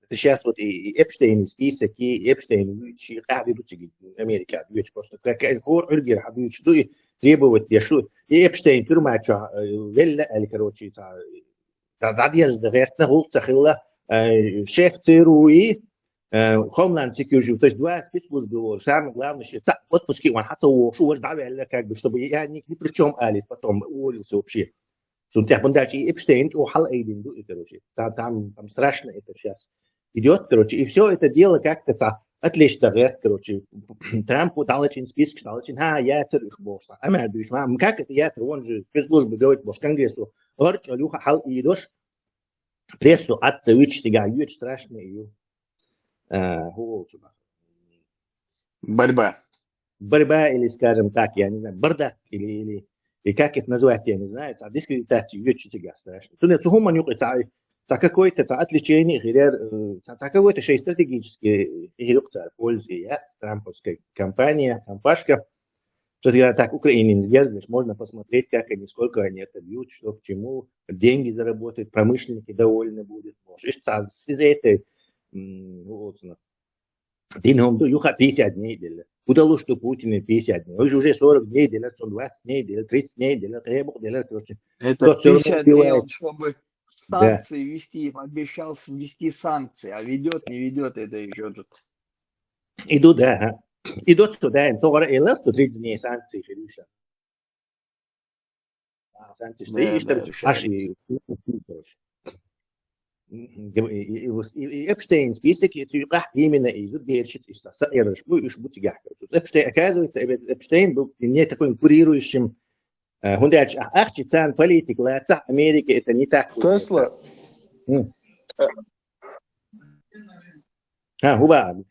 Это сейчас вот и, и Эпштейн из список, и Эпштейн, и Америка, дочь просто какая хор, Ольгер, и требовать, я шу, и Эпштейн, тюрьма, что, велля, или, короче, ца, да, да, дерз, да, верт, на гулца, хилла, э, шеф ЦРУ и, э, Homeland Security, то есть два спецслужбы, вот, самое главное, что ца- отпуск, и он хатса, о, шу, ваш, да, велля, как бы, чтобы я ни, ни при чем, али, потом уволился вообще. Сунтях, вон дальше, и Эпштейн, о, хал эйдин, ду, и, короче, там, там, там страшно это сейчас идет, короче, и все это дело как-то ца- отвлечь, да, вверх, короче, Трампу дал очень список, дал очень, ха, я царь их бошла. А мя, дышма, как это я царь, он же спецслужбы говорит, бош Конгрессу, орч, алюха, хал и дош, прессу, отца, вич, сега, юч, страшно, и, э, гуол сюда. Борьба. Борьба или, скажем так, я не знаю, бардак или, или, и как это назвать, я не знаю, ца дискредитация, юч, сега, страшно. Сюда, цухуман юк, ца, ца какой-то, ца отвлечение, хирер, э, ца, ца какой-то шей стратегический, э, юк, ца пользы, я, с трамповской кампания, кампашка. Что я так, Украине не сгерзлишь, можно посмотреть, как они, сколько они это бьют, что к чему, деньги заработают, промышленники довольны будут. Может, ишь, ца, из этой, м, вот, ну, дин хом ду, юха пятьдесят дней дела. Удалось, что Путин пятьдесят дней. Уже, уже сорок дней дела, сто двадцать дней дела, тридцать дней дела, требует дела, короче. Это Тот всё равно пятьдесят дней убивает. Он, чтобы Да. Санкции ввести, обещал ввести санкции, а ведет, не ведет, это еще тут. Идут, да, ага. Идут сюда, им то говорят, и лев, то тридцать дней санкции, Хириша. А, санкции, что Да, и что да, ли, вообще. аж и, короче. и, и, и, и Эпштейн список, и цу юкъахь именно и зудбераш, и са-, сакъердаш бу, уьш бу цигахь. Эпштейн, оказывается, Эп-, Эпштейн был не такой курирующим, э, хӀунда аьлча, а, ахча царна политика лаца, Америка это не так. Тесла. М. А, хӀун боху?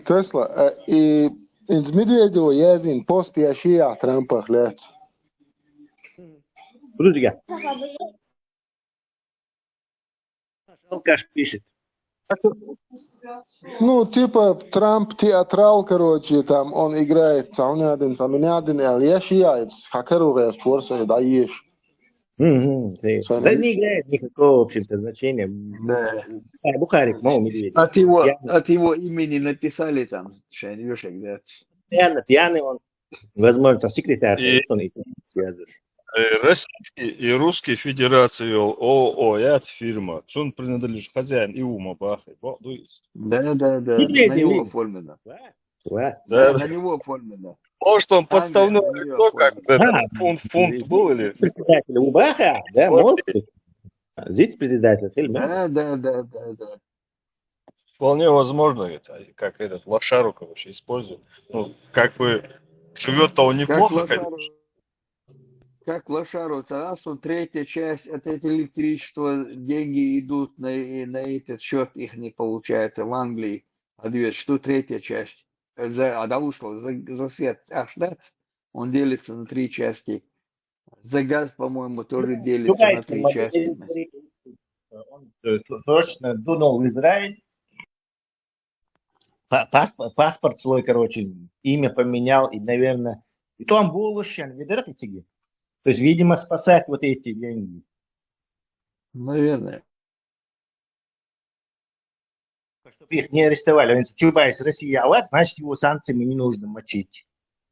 Тесла, э, и из Медведева яздина пост еш йий ахь Трампах лаьцна? Подожди-ка. Алкаш пишет. Ну, типа, Трамп театрал, короче, там, он играет, цхьа хӀун яздина, цхьа мин яздина, аьлла, еш йий ахь, хьан каро гӀерташ вара со, дӀаеша. Мгм, да не играет никакого, в общем-то, значения. Да. Бухарик, мол, Медведев. От его, от его имени написали там, что они вешают, да. Пьяный, пьяный он. Возможно, там секретарь, и он и связываешь. Э, российский и русский федерации, о, о, яц фирма. Цунна принадлежит хозяин и ума бахай. Бо-, дуй. Да, да, да, на него оформлено. Да, да, на него оформлено. Может, он подставной лицо, как это, фунт, фунт был или... Председатель УБАХа, да, может быть. Зиц-председатель, фильм, да? Да, да, да, да, да. Вполне возможно, ведь, а, как этот, лошару, короче, используют. Ну, как бы, живет-то он неплохо, конечно. Как лошару, раз он третья часть от этого электричества, деньги идут на, и на этот счет их не получается в Англии. А две, что третья часть? За, а да, условно, за, за свет аж дац, он делится на три части. За газ, по-моему, тоже делится на три части. Он, э, с-, срочно дунул в Израиль. Па-, пасп-, паспорт свой, короче, имя поменял, и, наверное, и там был вообще, не дырок и тиги. То есть, видимо, спасать вот эти деньги. Наверное. Чтобы их не арестовали. Они: «Чубайс Россия, а вот, значит, его санкциями не нужно мочить».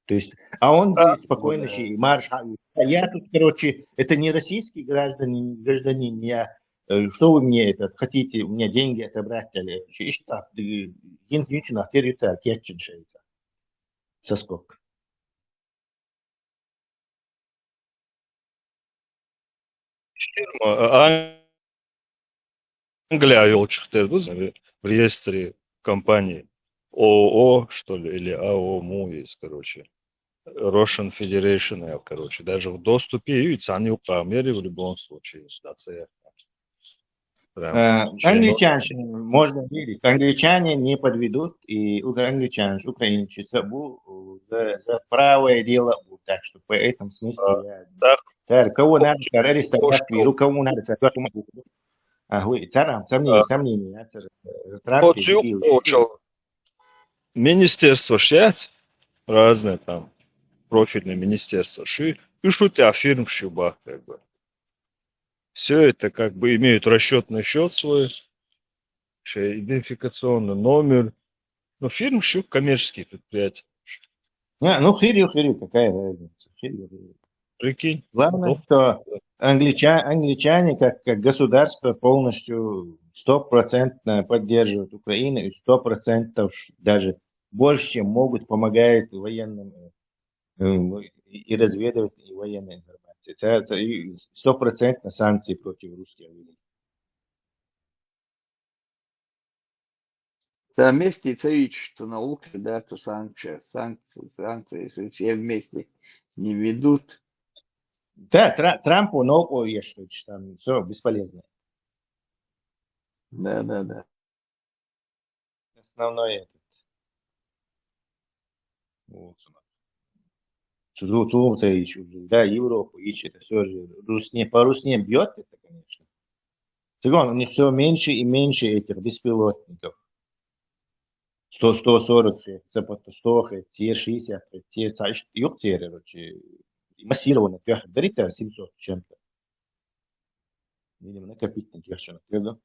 То есть, а он будет спокойно, да, и марш, а я тут, короче, это не российский гражданин, гражданин, я, э, что вы мне это хотите, у меня деньги отобрать, или что, и что, и, ин-, ничего, на территории кетчен шейца. Со сколько? Фирма, а, Англия йолчух тера ду, в реестре компании. ООО, что ли, или АО му есть, короче. Russian Federation, я, короче. Даже в доступе, и царна юкъа мери в любом случае, да, це. Прям. Э, англичан, можно верить. Англичане не подведут, и у англичан, украинцы, за, бу-, за, за правое дело будут. Так что по этом смыслу я... Да. Царь, кого надо, царь арестовать, кого надо, царь... А, вы, царь, сомнение, сомнение, а, царь, э, Трамп... Вот и юг получил. Министерство шьять, разные там профильные министерства, ши, и шут, а фирм шуба, как бы. Все это как бы имеют расчетный счет свой, ещё идентификационный номер. Ну, фирм ещё коммерческие предприятия. Не, ну, хирю, хирю, какая разница? Хирю, хирю. Прикинь. Главное, что англича-, англичане как, как государство полностью стопроцентно поддерживают Украину и сто процентов ш-, даже больше, чем могут, помогают военным, э, и, и разведывать, и военной информации. Це, це і стопроцентно санкції проти русских людей. Да, вместе царить, что на Украине, да, то санкции, санкции, санкции, если все вместе не ведут. Да, Тра-, Трампу на упор ешь, что там все бесполезно. Да, да, да. Основной этот. Вот. Цу-, цу-, цу-, цу-, да, Европу ищет, это все же Русне, по Русне бьет это, конечно. Циган, у них все меньше и меньше этих беспилотников. Сто, сто сорок, э, сто, сто, э, Т шестьдесят, э, Т, ца-, иш-, юг церер, короче, массированно, трёх, дарится семьсот чем-то. Видимо, накопительно трёх человек, да?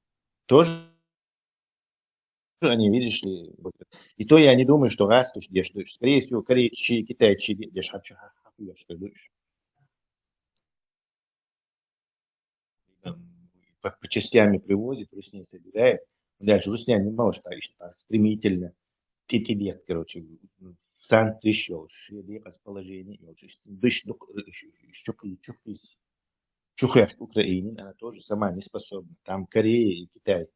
Тоже они, видишь ли, вот. И то я не думаю, что раз, то есть, где, что, скорее всего, корейцы, китайцы, где, где, ха-, ха-, ха-, ха-, что, думаешь? Там по, по частями привозит, русня собирает. Дальше русня не может, а, ещё так стремительно. Ти, ти лет, короче, в, в санкцеш йолуш, шен декъаза положение йолуш, иштта диш дук-, чукхи-, чукхис-, чухехка Украина, она тоже сама не способна. Там Корея и Китай.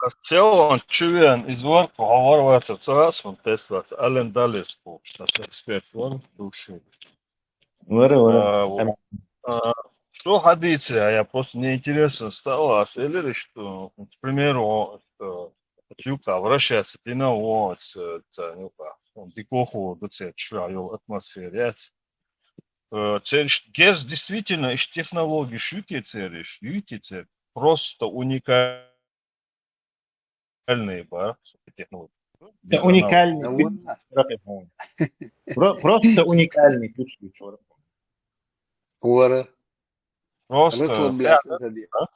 Ас цеван чувен из вар, хӀавар вацар ца ас, он тестлац, ален далес бу, что эксперт вар, души. Вара, вара. А, вот. А, что хадице, а я просто мне интересно стало, а селери, что, вот, к примеру, вот, э, вот юка вращается, дина, вот, э, ца, юка, он дикоху, дуце, чуа, йол атмосфера, яц. Э, цериш, гез действительно, иш технологии шуте цериш, юте цер, просто уникальные бар, технологии. Это уникальный Да ключ. вон. Про- Просто уникальный ключ. Вара. Просто, Расслабляться да, это дело.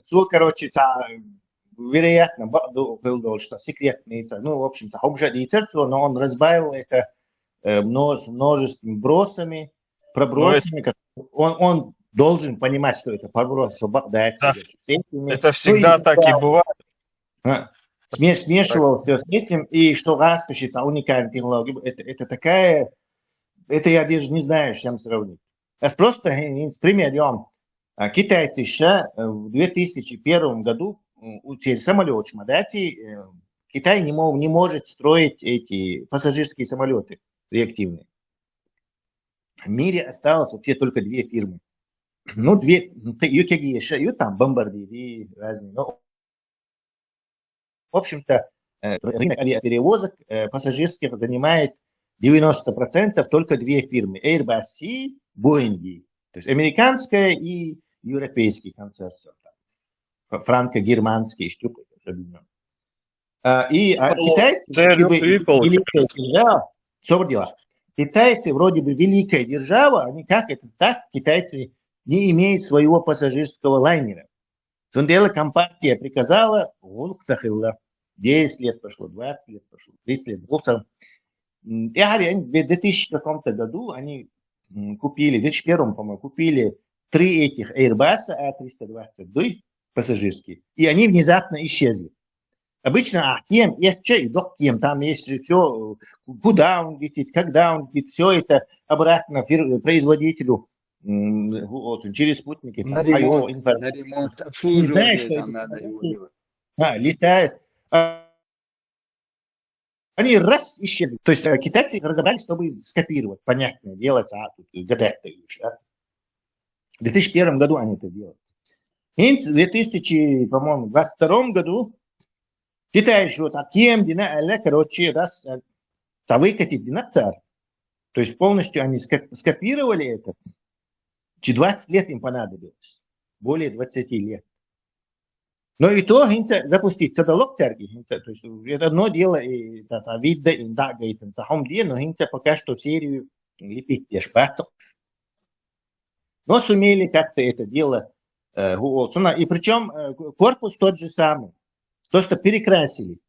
Цо, короче, ца, вероятно, ба- ду- был должен, что секретный, ца, ну, в общем-то, хубжа дийцер цо, но он разбавил это э, множ- множественными бросами, пробросами, как он, он должен понимать, что это проброс, что ба- да, Да. это всё. Это всегда так и бывает. А, смеш- смешивал все с этим, и что раскошица уникальная технология, это, это такая, это я даже не знаю, с чем сравнить. Это просто э, пример, я вам. А, Китайцы еще э, в две тысячи первом году м, у тех самолётов, да, те, э, Китай не, мог, не может строить эти пассажирские самолеты реактивные. В мире осталось вообще только две фирмы. Ну, две, ну, те- ю кеги ещё, ю там бомбардири разные. Но, в общем-то, э, рынок авиаперевозок э, пассажирских занимает девяносто процентов только две фирмы. Airbus и Boeing. То есть американская и европейский консорциум. Там, фра- франко-германский штука объединённый. А, и а, Алло, китайцы Церю вроде бы Трипол, великая держава. Что дело? Китайцы вроде бы великая держава, они как это так? Китайцы не имеют своего пассажирского лайнера. Тундела компартия приказала, гулхцахилла. десять лет прошло, двадцать лет прошло, тридцать лет. Гулхцах. М, И они в две тысячи каком-то году они м, купили, в две тысячи первом, по-моему, купили три этих Airbus А триста двадцать, да, пассажирские. И они внезапно исчезли. Обычно а кем, и отчей, док кем, там есть же все, куда он летит, когда он летит, все это обратно фир- производителю, м, вот, через спутники. На Там, а его ремонт, инфра- на ремонт, Не знаешь, обслуживание что там это надо его делать. А, летает. А, Они раз исчезли. То есть э, китайцы их разобрали, чтобы скопировать, понятное дело, а тут гадать-то уж, да? В две тысячи первом году они это сделали. И в две тысячи, по-моему, двадцать втором году Китай еще вот а кем дина, аля, короче, раз а, ца выкатить дина цар. То есть полностью они ска- скопировали это. Чи двадцать лет им понадобилось. Более двадцати лет. Но и то, хинца, запустить цадалок церкви, хинца, то есть это одно дело, и ца, ца вида, и да, говорит, ца хомде, но хинца пока что серию лепить, я ж бацак. Но сумели как-то это дело э, гу- вот, она- и причем э, корпус тот же самый. Просто перекрасили.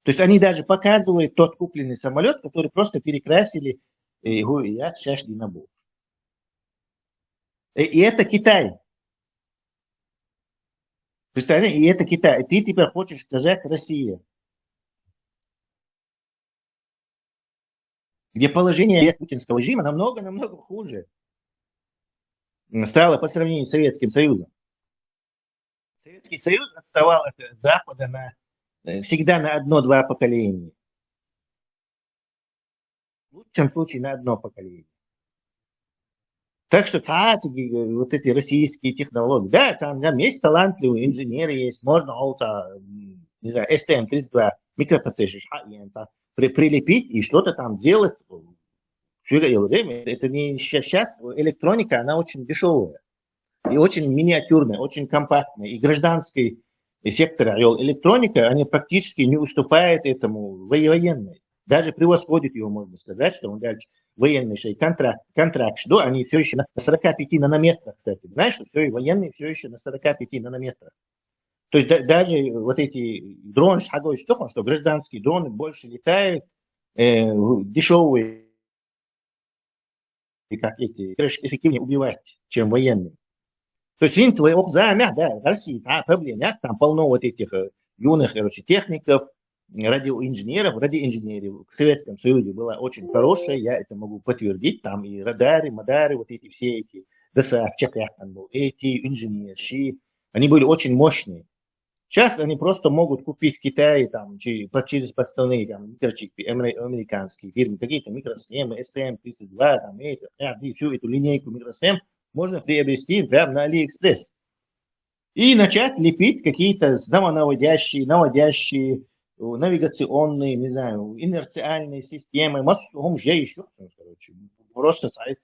То есть они даже показывают тот купленный самолет, который просто перекрасили, и гу- я сейчас не набуду. И, и это Китай. Представляете, и это Китай. И ты теперь хочешь сказать Россия, где положение путинского режима намного-намного хуже м, стало по сравнению с Советским Союзом. Советский Союз отставал от Запада на, э, всегда на одно-два поколения. В лучшем случае на одно поколение. Так что цацики, э, вот эти российские технологии. Да, там, там есть талантливые инженеры, есть, можно, а, м, не знаю, С Т М тридцать два, микропассажир, а, я не знаю, при- прилепить и что-то там делать. Все это время. Это не сейчас. Электроника, она очень дешевая. И очень миниатюрная, очень компактная. И гражданский и сектор а, электроника, они практически не уступают этому во- военной. Даже превосходит его, можно сказать, что он дальше военный шей контракт, контракт, что они все еще на сорока пяти нанометрах, кстати. Знаешь, что все и военные все еще на сорока пяти нанометрах. То есть да- даже вот эти дроны, шаговой штука, что гражданские дроны больше летают, э, дешевые, и как эти, короче, эффективнее убивать, чем военные. То есть, в принципе, ох, за, да, в России, а, проблем нет, там полно вот этих э, юных, короче, техников, радиоинженеров, радиоинженерия в Советском Союзе была очень хорошая, я это могу подтвердить, там и радары, мадары, вот эти все эти, ДСАФ, чеках там был, эти инженеры, они были очень мощные. Сейчас они просто могут купить в Китае там, чи- по- через подставные там, микрочипы, американские фирмы, какие-то микросхемы, эс тэ эм тридцать два, там, это, и всю эту линейку микросхем можно приобрести прямо на Алиэкспресс. И начать лепить какие-то самонаводящие, наводящие, навигационные, не знаю, инерциальные системы, массу хомш я еще, короче, просто сайт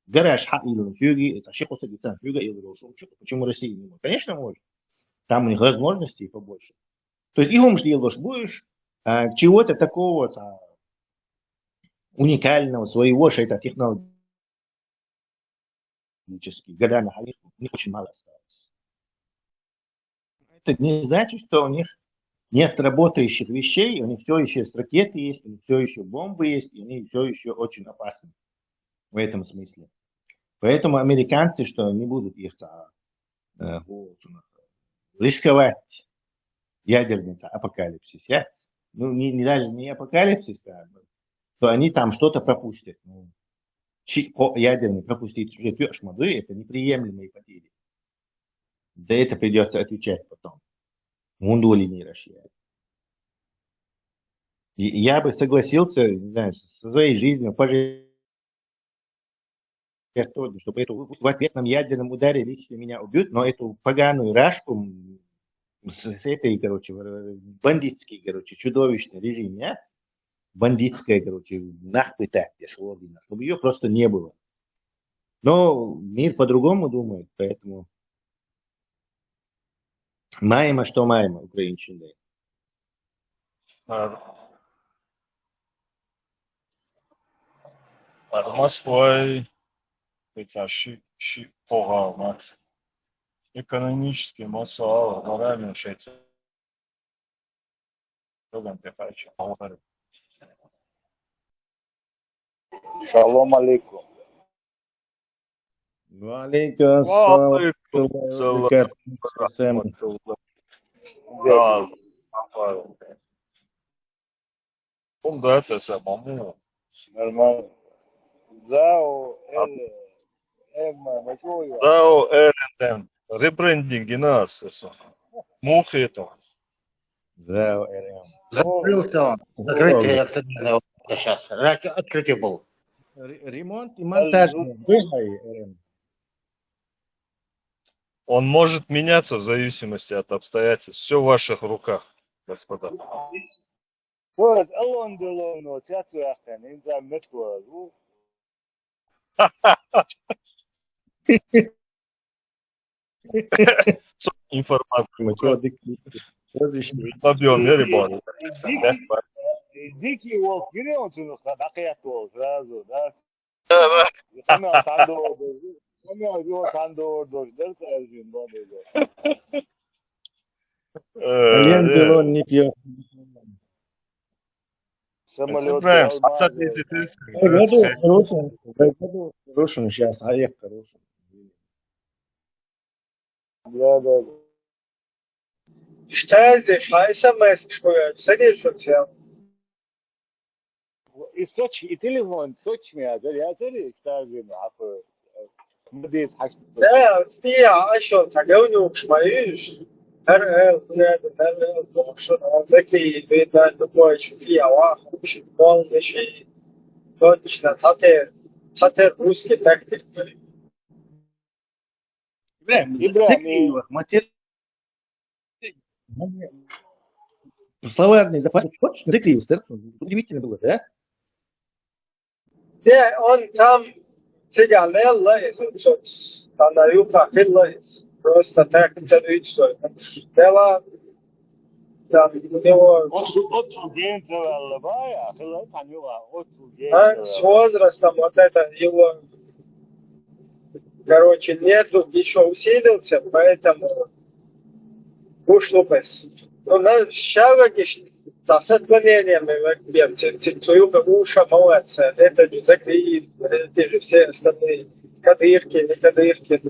гараж ха или сюги, это шико сагицан, сюга или рушум, почему Россия не может? Конечно, может. Там у них возможностей побольше. То есть и хомш будешь, а, чего-то такого а, уникального своего, что это технология. Годами, а их, у них очень мало осталось. Это не значит, что у них нет работающих вещей, у них все еще есть ракеты есть, у них все еще бомбы есть, и они все еще очень опасны в этом смысле. Поэтому американцы, что не будут их а, э, вот, рисковать ядерный а, апокалипсис, я? Ну, не, не даже не апокалипсис, как бы, то они там что-то пропустят. Ну, щи- по- ядерный пропустить уже тёшмаду, это неприемлемые потери. За это придется отвечать потом. Мундули не Россия. И я бы согласился, не знаю, со своей жизнью пожертвовать, чтобы эту в ответном ядерном ударе лично меня убьют, но эту поганую рашку м, с, с этой, короче, в- бандитский, короче, чудовищный режим, нет? Бандитская, короче, нахпытать, я ж ордена, чтобы ее просто не было. Но мир по-другому думает, поэтому маема, что маема, украинчинде. Ar, ar Moskvai, pēc šī, šī pohālmāks. Ekonomiski Moskvā, varēmju šeit. Dogan te haiče, pohāri. Шалом алейкум. Ва алейкум ассалам. Ва алейкум ассалам. Ва алейкум ассалам. Ва алейкум ассалам. Ум да, це все, маму. Нормально. Зао, Эл, М, М, М. Зао, Эл, М. Ребрендинг и нас, это. Мухи это. Зао, Эл, М. Закрылся он. Закрытый акционерный общество сейчас. Раньше открытый был. Ре- Ремонт и монтаж. Быхай, Эл, М. Он может меняться в зависимости от обстоятельств. Все в ваших руках, господа. Вот, Алон Делон, вот сейчас вы ахтен, инзам метро, ну, Информация. Ну, чё, дык- прозвище. Бабьон, не ребон. Дикий, Дикий волк, где он сюда, так я сразу, да? Да, да. Там я там долго, там я его там долго, да, сразу, да, да, да. Ален Делон не пьет. Самолёт. Правильно, спасательный Хороший, хороший, хороший сейчас, а я хороший. Да, да. Что здесь? А СМС что? Смотри, что все. И Сочи, и телефон, Сочи меня, да, я смотри, что же, а, Мадис, Да, я ошел, так я у него шмаюсь. Эр, эр, эр, эр, эр, эр, эр, эр, такие, видно, такое, что я, ва, вообще, полный шей. Точно, цатер, цатер русский тактик. Ибрагим, Ибрагим. Закриев, материал. Словарный запас. Хочешь, Закриев, удивительно было, да? Да, он там тебя лелло, там на юга хилло. Просто так, это что. Дело, там, у него Отругенцевалла, бая, хила, танюга, а, отругенцевалла. С возрастом вот это его, короче, нерв еще усилился, поэтому ушло пес. Ну, на щаваги с отклонениями, как бы, те, те, твою как уша, молодцы, это же Закриев, эти же все остальные, кадырки, не кадырки.